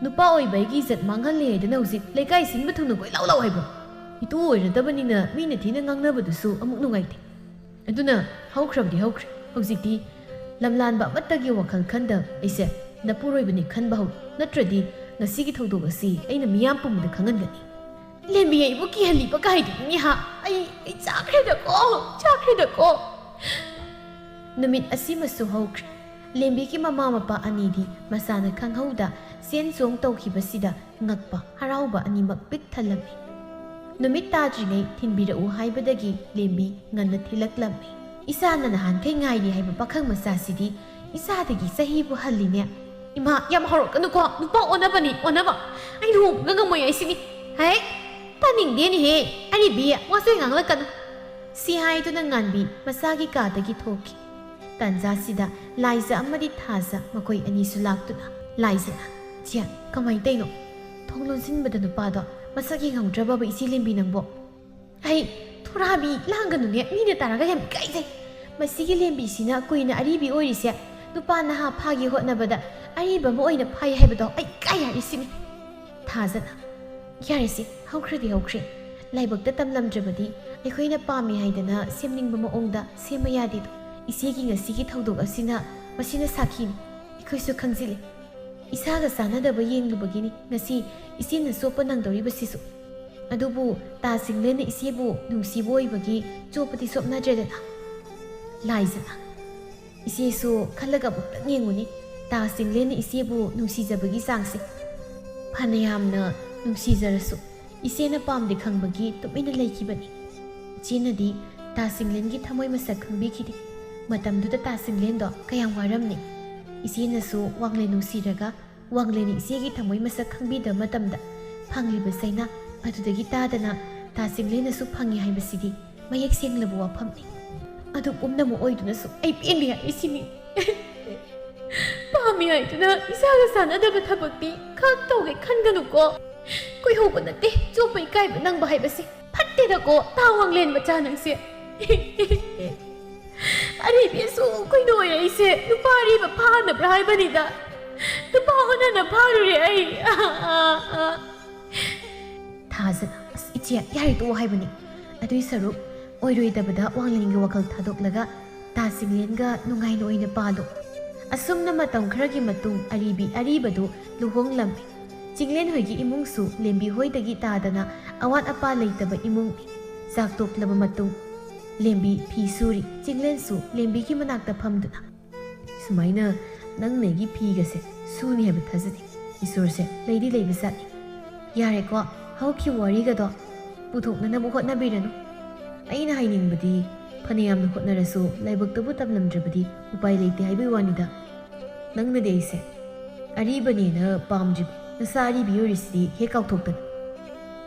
ꯅꯨꯄꯥ ꯑꯣꯏꯕ ꯑꯩꯒꯤ ꯏꯖꯠ ꯃꯥꯡꯍꯜꯂꯦ ꯍꯥꯏꯗꯅ ꯍꯧꯖꯤꯛ ꯂꯩꯀꯥꯏ ꯁꯤꯟꯕ ꯊꯨꯡꯅ ꯀꯣꯏꯂꯥꯎ ꯂꯥꯎ ꯍꯥꯏꯕ꯭ꯔꯣ? ꯏꯇꯨ ꯑꯣꯏꯔꯗꯕꯅꯤꯅ ꯃꯤꯅ ꯊꯤꯅ ꯉꯥꯡꯅꯕꯗꯨꯁꯨ ꯑꯃꯨꯛ ꯅꯨꯡꯉꯥꯏꯇꯦ꯫ ꯑꯗꯨꯅ ꯍꯧꯈ꯭ꯔꯕꯗꯤ ꯍꯧꯈ꯭ꯔꯦ꯫ ꯍꯧꯖꯤꯛꯇꯤ ꯂꯝꯂꯥꯟꯕ ꯑꯃꯠꯇꯒꯤ ꯋꯥꯈꯜ ꯈꯟꯗ ꯑꯩꯁꯦ ꯅꯄꯨꯔꯣꯏꯕꯅꯤ ꯈꯟꯕ ꯍꯧꯔꯣ꯫ ꯅꯠꯇ꯭ꯔꯗꯤ ꯉꯁꯤꯒꯤ ꯊꯧꯗꯣꯛ ꯑꯁꯤ ꯑꯩꯅ ꯃꯤꯌꯥꯝ ꯄꯨꯝꯕꯗ ꯈꯪꯍꯟꯒꯅꯤ꯫ ꯂꯦꯝꯕꯤ ꯑꯩꯕꯨ ꯀꯤꯍꯜꯂꯤꯕ ꯀꯥꯏꯗꯨꯅꯤꯅꯦ ꯍꯥ? ꯑꯩ, ꯑꯩ ꯆꯥꯈ꯭ꯔꯦꯗꯀꯣ, ꯆꯥꯈ꯭ꯔꯦꯗꯀꯣ꯫ ꯅꯨꯃꯤꯠ ꯑꯁꯤꯃꯁꯨ ꯍꯧꯈ꯭ꯔꯦ꯫ ꯂꯦꯝꯕꯤꯒꯤ ꯃꯃꯥ ꯃꯄꯥ ꯑꯅꯤꯗꯤ ꯃꯁꯥꯅ ꯈꯪꯍꯧꯗ ꯆꯦꯟ ꯆꯣꯡ ꯇꯧꯈꯤꯕꯁꯤꯗ ꯉꯛꯄ, ꯍꯔꯥꯎꯕ ꯑꯅꯤꯃꯛ ꯄꯤꯛ ꯊꯜꯂꯝꯃꯤ꯫ ꯅꯨꯃꯤꯠ ꯇꯥꯗ꯭ꯔꯤꯉꯩ ꯊꯤꯟꯕꯤꯔꯛꯎ ꯍꯥꯏꯕꯗꯒꯤ ꯂꯦꯝꯕꯤ ꯉꯟꯅ ꯊꯤꯜꯂꯛꯂꯝꯃꯤ꯫ "ꯏꯆꯥꯅ ꯅꯍꯥꯟꯈꯩ ꯉꯥꯏꯔꯤ ꯍꯥꯏꯕ ꯄꯥꯈꯪ ꯃꯆꯥꯁꯤꯗꯤ ꯏꯆꯥꯗꯒꯤ ꯆꯍꯤꯕꯨ ꯍꯜꯂꯤꯅꯦ꯫ ꯏꯃꯥ, ꯌꯥꯝ ꯍꯧꯔꯛꯀꯅꯨꯀꯣ, ꯅꯨꯄꯥ ꯑꯣꯟꯅꯕꯅꯤ, ꯑꯣꯟꯅꯕ꯫ ꯑꯩ ꯂꯨꯍꯣꯡꯕꯒ ꯉꯝꯃꯣꯏ ꯍꯥꯏꯁꯤꯅꯤ꯫ ꯍꯦ, ꯇꯥꯅꯤꯡꯗꯦꯅꯦꯍꯦ, ꯑꯔꯤꯕꯤ, ꯋꯥꯆꯣꯏ ꯉꯥꯡꯂꯛꯀꯅꯨ"꯫ ꯁꯤ ꯍꯥꯏꯗꯨꯅ ꯉꯥꯟꯕꯤ ꯃꯆꯥꯒꯤ ꯀꯥꯗꯒꯤ ꯊꯣꯛꯈꯤ꯫ ꯇꯥꯟꯖꯥꯁꯤꯗ ꯂꯥꯏꯖ ꯑꯃꯗꯤ ꯊꯥꯖ ꯃꯈꯣꯏ ꯑꯅꯤꯁꯨ ꯂꯥꯛꯇꯨꯅ, ꯂꯥꯏꯖꯅ, "ꯆꯦ, ꯀꯃꯥꯏꯅ ꯇꯧꯔꯤꯅꯣ? ꯊꯣꯡ ꯂꯣꯟꯁꯤꯟꯕꯗ ꯅꯨꯄꯥꯗꯣ ꯃꯁꯛ ꯌꯦꯡꯍꯧꯗ꯭ꯔꯕꯕ ꯏꯆꯦ ꯂꯦꯝꯕꯤ ꯅꯪꯕꯣ?" "ꯑꯩ ꯊꯣꯔꯥꯕꯤ ꯂꯥꯡꯒꯅꯨꯅꯦ, ꯃꯤꯅ ꯇꯥꯔꯒ ꯌꯥꯝ ꯏꯀꯥꯏꯖꯩ꯫ ꯃꯁꯤꯒꯤ ꯂꯦꯝꯕꯤꯁꯤꯅ ꯀꯨꯏꯅ ꯑꯔꯤꯕꯤ ꯑꯣꯏꯔꯤꯁꯦ, ꯅꯨꯄꯥ ꯅꯍꯥ ꯐꯥꯒꯦ ꯍꯣꯠꯅꯕꯗ ꯑꯔꯤꯕ ꯑꯃ ꯑꯣꯏꯅ ꯐꯥꯏ ꯍꯥꯏꯕꯗꯣ ꯑꯩ ꯏꯀꯥꯏ ꯍꯥꯏꯔꯤꯁꯤꯅꯤ"꯫ ꯊꯥꯖꯅ, "ꯌꯥꯔꯦꯁꯦ, ꯍꯧꯈ꯭ꯔꯗꯤ ꯍꯧꯈ꯭ꯔꯦ꯫ ꯂꯥꯏꯕꯛꯇ ꯇꯝꯂꯝꯗ꯭ꯔꯕꯗꯤ ꯑꯩꯈꯣꯏꯅ ꯄꯥꯝꯃꯤ ꯍꯥꯏꯗꯅ ꯁꯦꯝꯅꯤꯡꯕ ꯃꯑꯣꯡꯗ ꯁꯦꯝꯕ ꯌꯥꯗꯦꯗꯣ꯫ ꯏꯆꯦꯒꯤ ꯉꯁꯤꯒꯤ ꯊꯧꯗꯣꯛ ꯑꯁꯤꯅ ꯃꯁꯤꯅ ꯁꯥꯈꯤꯅꯤ꯫ ꯑꯩꯈꯣꯏꯁꯨ ꯈꯪꯖꯤꯜꯂꯤ꯫ ꯏꯁꯥꯒ ꯆꯥꯟꯅꯗꯕ ꯌꯦꯡꯂꯨꯕꯒꯤꯅꯤ ꯉꯁꯤ ꯏꯆꯦꯅ ꯆꯣꯞꯄ ꯅꯪꯗꯧꯔꯤꯕꯁꯤꯁꯨ꯫ ꯑꯗꯨꯕꯨ ꯇꯥ ꯆꯤꯡꯂꯦꯟꯅ ꯏꯆꯦꯕꯨ ꯅꯨꯡꯁꯤꯕ ꯑꯣꯏꯕꯒꯤ ꯆꯣꯞꯄꯗꯤ ꯆꯣꯞꯅꯗ꯭ꯔꯦꯗꯅ"꯫ ꯂꯥꯏꯖꯅ, "ꯏꯆꯦꯁꯨ ꯈꯜꯂꯒ ꯑꯃꯨꯛꯇꯪ ꯌꯦꯡꯉꯨꯅꯦ, ꯇꯥ ꯆꯤꯡꯂꯦꯟꯅ ꯏꯆꯦꯕꯨ ꯅꯨꯡꯁꯤꯖꯕꯒꯤ ꯆꯥꯡꯁꯦ꯫ ꯐꯅꯌꯥꯝꯅ ꯅꯨꯡꯁꯤꯖꯔꯁꯨ ꯏꯆꯦꯅ ꯄꯥꯝꯗꯦ ꯈꯪꯕꯒꯤ ꯇꯨꯃꯤꯟꯅ ꯂꯩꯈꯤꯕꯅꯤ꯫ ꯏꯆꯦꯅꯗꯤ ꯇꯥ ꯆꯤꯡꯂꯦꯟꯒꯤ ꯊꯃꯣꯏ ꯃꯁꯛ ꯈꯪꯕꯤꯈꯤꯗꯦ꯫ ꯃꯇꯝꯗꯨꯗ ꯇꯥ ꯆꯤꯡꯂꯦꯟꯗꯣ ꯀꯌꯥꯝ ꯋꯥꯔꯝꯅꯤ꯫ ꯏꯆꯦꯅꯁꯨ ꯋꯥꯡꯂꯦꯟ ꯅꯨꯡꯁꯤꯔꯒ ꯋꯥꯡꯂꯦꯟꯅ ꯏꯆꯦꯒꯤ ꯊꯃꯣꯏ ꯃꯁꯛ ꯈꯪꯕꯤꯗꯕ ꯃꯇꯝꯗ ꯐꯪꯂꯤꯕ ꯆꯩꯅꯥ ꯑꯗꯨꯗꯒꯤ ꯇꯥꯗꯅ ꯇꯥ ꯆꯤꯡꯂꯦꯟꯅꯁꯨ ꯐꯪꯉꯤ ꯍꯥꯏꯕꯁꯤꯗꯤ ꯃꯌꯦꯛ ꯁꯦꯡꯂꯕ ꯋꯥꯐꯝꯅꯤ꯫ ꯑꯗꯨ ꯄꯨꯝꯅꯃꯛ ꯑꯣꯏꯗꯨꯅꯁꯨ ꯑꯩ ꯄꯦꯟꯗꯦ ꯍꯥꯏꯔꯤꯁꯤꯅꯤ꯫ ꯄꯥꯝꯃꯤ ꯍꯥꯏꯗꯨꯅ ꯏꯁꯥꯒ ꯆꯥꯟꯅꯗꯕ ꯊꯕꯛꯇꯤ ꯈꯛ ꯇꯧꯒꯦ ꯈꯟꯒꯅꯨꯀꯣ꯫ ꯀꯨꯏꯍꯧꯕ ꯅꯠꯇꯦ ꯆꯣꯞꯄ ꯏꯀꯥꯏꯕ ꯅꯪꯕ ꯍꯥꯏꯕꯁꯦ꯫ ꯐꯠꯇꯦꯗꯀꯣ ꯇꯥ ꯋꯥꯡꯂꯦꯟ ꯃꯆꯥ ꯅꯪꯁꯦ꯫ ꯑꯔꯤꯕꯤ ꯑꯁꯨꯛ ꯀꯨꯏꯅ ꯑꯣꯏꯔꯛꯏꯁꯦ ꯅꯨꯄꯥ ꯑꯔꯤꯕ ꯐꯥꯅꯕ꯭ꯔꯥ ꯍꯥꯏꯕꯅꯤꯗ꯫ ꯅꯨꯄꯥ ꯑꯣꯟꯅꯅ ꯐꯥꯔꯨꯔꯦ ꯑꯩ꯫ ꯊꯥꯖꯅ, "ꯑꯁ ꯏꯆꯦ, ꯌꯥꯔꯦ ꯇꯣꯛꯑꯣ ꯍꯥꯏꯕꯅꯤ꯫ ꯑꯗꯨꯏ ꯁꯔꯨꯛ ꯑꯣꯏꯔꯣꯏꯗꯕꯗ ꯋꯥꯡꯂꯦꯟꯒꯤ ꯋꯥꯈꯜ ꯊꯥꯗꯣꯛꯂꯒ ꯇꯥ ꯆꯤꯡꯂꯦꯟꯒ ꯅꯨꯡꯉꯥꯏꯅ ꯑꯣꯏꯅ ꯄꯥꯜꯂꯨ"꯫ ꯑꯁꯨꯝꯅ ꯃꯇꯝ ꯈꯔꯒꯤ ꯃꯇꯨꯡ ꯑꯔꯤꯕꯤ ꯑꯔꯤꯕꯗꯨ ꯂꯨꯍꯣꯡꯂꯝꯃꯤ꯫ ꯆꯤꯡꯂꯦꯟ ꯍꯣꯏꯒꯤ ꯏꯃꯨꯡꯁꯨ ꯂꯦꯝꯕꯤ ꯍꯣꯏꯗꯒꯤ ꯇꯥꯗꯅ ꯑꯋꯥꯠ ꯑꯄꯥ ꯂꯩꯇꯕ ꯏꯃꯨꯡꯅꯤ꯫ ꯆꯥꯛ ꯇꯣꯛꯂꯕ ꯃꯇꯨꯡ ꯂꯦꯝꯕꯤ ꯐꯤ ꯁꯨꯔꯤ꯫ ꯆꯤꯡꯂꯦꯟꯁꯨ ꯂꯦꯝꯕꯤꯒꯤ ꯃꯅꯥꯛꯇ ꯐꯝꯗꯨꯅ, "ꯁꯨꯃꯥꯏꯅ ꯅꯪꯅ ꯑꯩꯒꯤ ꯐꯤꯒꯁꯦ ꯁꯨꯅꯤ ꯍꯥꯏꯕ ꯊꯥꯖꯗꯦ꯫ ꯏꯁꯣꯔꯁꯦ ꯂꯩꯗꯤ ꯂꯩꯕ ꯖꯥꯠꯅꯤ꯫ ꯌꯥꯔꯦꯀꯣ, ꯍꯧꯈꯤꯕ ꯋꯥꯔꯤꯒꯗꯣ ꯄꯨꯊꯣꯛꯅꯅꯕ ꯍꯣꯠꯅꯕꯤꯔꯅꯨ꯫ ꯑꯩꯅ ꯍꯥꯏꯅꯤꯡꯕꯗꯤ, ꯐꯅꯌꯥꯝꯅ ꯍꯣꯠꯅꯔꯁꯨ ꯂꯥꯏꯕꯛꯇꯕꯨ ꯇꯝꯂꯝꯗ꯭ꯔꯕꯗꯤ ꯎꯄꯥꯏ ꯂꯩꯇꯦ ꯍꯥꯏꯕꯒꯤ ꯋꯥꯅꯤꯗ꯫ ꯅꯪꯅꯗꯤ ꯑꯩꯁꯦ ꯑꯔꯤꯕꯅꯦꯅ ꯄꯥꯝꯗ꯭ꯔꯤꯕ, ꯅꯁꯥ ꯑꯔꯤꯕꯤ ꯑꯣꯏꯔꯤꯁꯤꯗꯤ ꯍꯦꯛ ꯀꯥꯎꯊꯣꯛꯇꯅ"꯫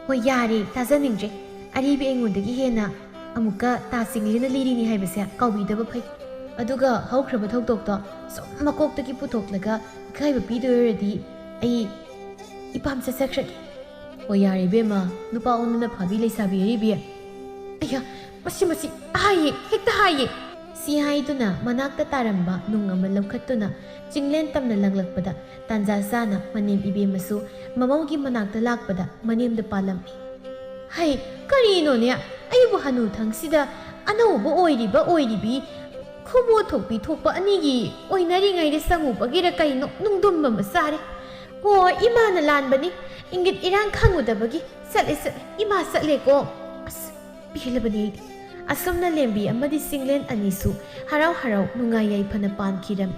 "ꯍꯣꯏ, ꯌꯥꯔꯦ, ꯇꯥꯖꯅꯤꯡꯗ꯭ꯔꯦ꯫ ꯑꯔꯤꯕꯤ ꯑꯩꯉꯣꯟꯗꯒꯤ ꯍꯦꯟꯅ ꯑꯃꯨꯛꯀ ꯇꯥ ꯆꯤꯡꯂꯦꯟꯅ ꯂꯤꯔꯤꯅꯤ ꯍꯥꯏꯕꯁꯦ ꯀꯥꯎꯕꯤꯗꯕ ꯐꯩ꯫ ꯑꯗꯨꯒ ꯍꯧꯈ꯭ꯔꯕ ꯊꯧꯗꯣꯛꯇꯣ ꯁꯨꯝ ꯃꯀꯣꯛꯇꯒꯤ ꯄꯨꯊꯣꯛꯂꯒ ꯏꯀꯥꯏꯕ ꯄꯤꯗꯣꯏ ꯑꯣꯏꯔꯗꯤ ꯑꯩ ꯏꯄꯥꯝ ꯆꯠꯆꯈ꯭ꯔꯒꯦ"꯫ "ꯍꯣꯏ, ꯌꯥꯔꯦ ꯏꯕꯦꯝꯃ, ꯅꯨꯄꯥ ꯑꯣꯟꯗꯅ ꯐꯥꯕꯤ ꯂꯩꯁꯥꯕꯤ ꯑꯔꯤꯕꯤ꯫ ꯑꯌꯥ, ꯃꯁꯤ, ꯃꯁꯤ ꯍꯥꯏꯌꯦ, ꯍꯦꯛꯇ ꯍꯥꯏꯌꯦ"꯫ ꯁꯤ ꯍꯥꯏꯗꯨꯅ ꯃꯅꯥꯛꯇ ꯇꯥꯔꯝꯕ ꯅꯨꯡ ꯑꯃ ꯂꯧꯈꯠꯇꯨꯅ ꯆꯤꯡꯂꯦꯟ ꯇꯝꯅ ꯂꯪꯂꯛꯄꯗ ꯇꯥꯟꯖꯥ ꯆꯥꯅ ꯃꯅꯦꯝ ꯏꯕꯦꯝꯃꯁꯨ ꯃꯃꯧꯒꯤ ꯃꯅꯥꯛꯇ ꯂꯥꯛꯄꯗ ꯃꯅꯦꯝꯗ ꯄꯥꯜꯂꯝꯃꯤ꯫ "ꯍꯩ, ꯀꯔꯤꯅꯣꯅꯦ? ꯑꯩꯕꯨ ꯍꯅꯨꯊꯪꯁꯤꯗ ꯑꯅꯧꯕ ꯑꯣꯏꯔꯤꯕ ꯑꯣꯏꯔꯤꯕꯤ ꯈꯨꯃꯨ ꯊꯣꯛꯄꯤ ꯊꯣꯛꯄ ꯑꯅꯤꯒꯤ ꯑꯣꯏꯅꯔꯤꯉꯩꯗ ꯆꯪꯉꯨꯕꯒꯤꯔ ꯀꯩꯅꯣ ꯅꯨꯡꯗꯨꯝ ꯑꯃ ꯆꯥꯔꯦ꯫ ꯑꯣ, ꯏꯃꯥꯅ ꯂꯥꯟꯕꯅꯤ꯫ ꯏꯪꯒꯤꯠ ꯏꯔꯥꯡ ꯈꯪꯉꯨꯗꯕꯒꯤ꯫ ꯆꯠꯂꯦ, ꯆꯠꯂꯦ꯫ ꯏꯃꯥ ꯆꯠꯂꯦꯀꯣ꯫ ꯑꯁ, ꯄꯦꯜꯂꯕꯅꯤ ꯑꯩꯗꯤ"꯫ ꯑꯁꯨꯝꯅ ꯂꯦꯝꯕꯤ ꯑꯃꯗꯤ ꯆꯤꯡꯂꯦꯟ ꯑꯅꯤꯁꯨ ꯍꯔꯥꯎ ꯍꯔꯥꯎ ꯅꯨꯡꯉꯥꯏ ꯌꯥꯏꯐꯅ ꯄꯥꯟꯈꯤꯔꯝꯃꯤ꯫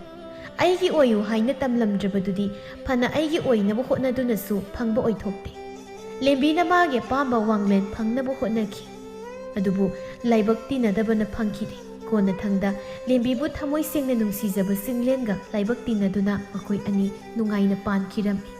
ꯑꯩꯒꯤ ꯑꯣꯏꯌꯨ ꯍꯥꯏꯅ ꯇꯝꯂꯝꯗ꯭ꯔꯕꯗꯨꯗꯤ ꯐꯅ ꯑꯩꯒꯤ ꯑꯣꯏꯅꯕ ꯍꯣꯠꯅꯗꯨꯅꯁꯨ ꯐꯪꯕ ꯑꯣꯏꯊꯣꯛꯇꯦ꯫ ꯂꯦꯝꯕꯤꯅ ꯃꯥꯒꯤ ꯑꯄꯥꯝꯕ ꯋꯥꯡꯂꯦꯟ ꯐꯪꯅꯕ ꯍꯣꯠꯅꯈꯤ꯫ ꯑꯗꯨꯕꯨ ꯂꯥꯏꯕꯛ ꯇꯤꯟꯅꯗꯕꯅ ꯐꯪꯈꯤꯗꯦ꯫ ꯀꯣꯟꯅꯊꯪꯗ ꯂꯦꯝꯕꯤꯕꯨ ꯊꯃꯣꯏ ꯁꯦꯡꯅ ꯅꯨꯡꯁꯤꯖꯕ ꯆꯤꯡꯂꯦꯟꯒ ꯂꯥꯏꯕꯛ ꯇꯤꯟꯅꯗꯨꯅ ꯃꯈꯣꯏ ꯑꯅꯤ ꯅꯨꯡꯉꯥꯏꯅ ꯄꯥꯟꯈꯤꯔꯝꯃꯤ꯫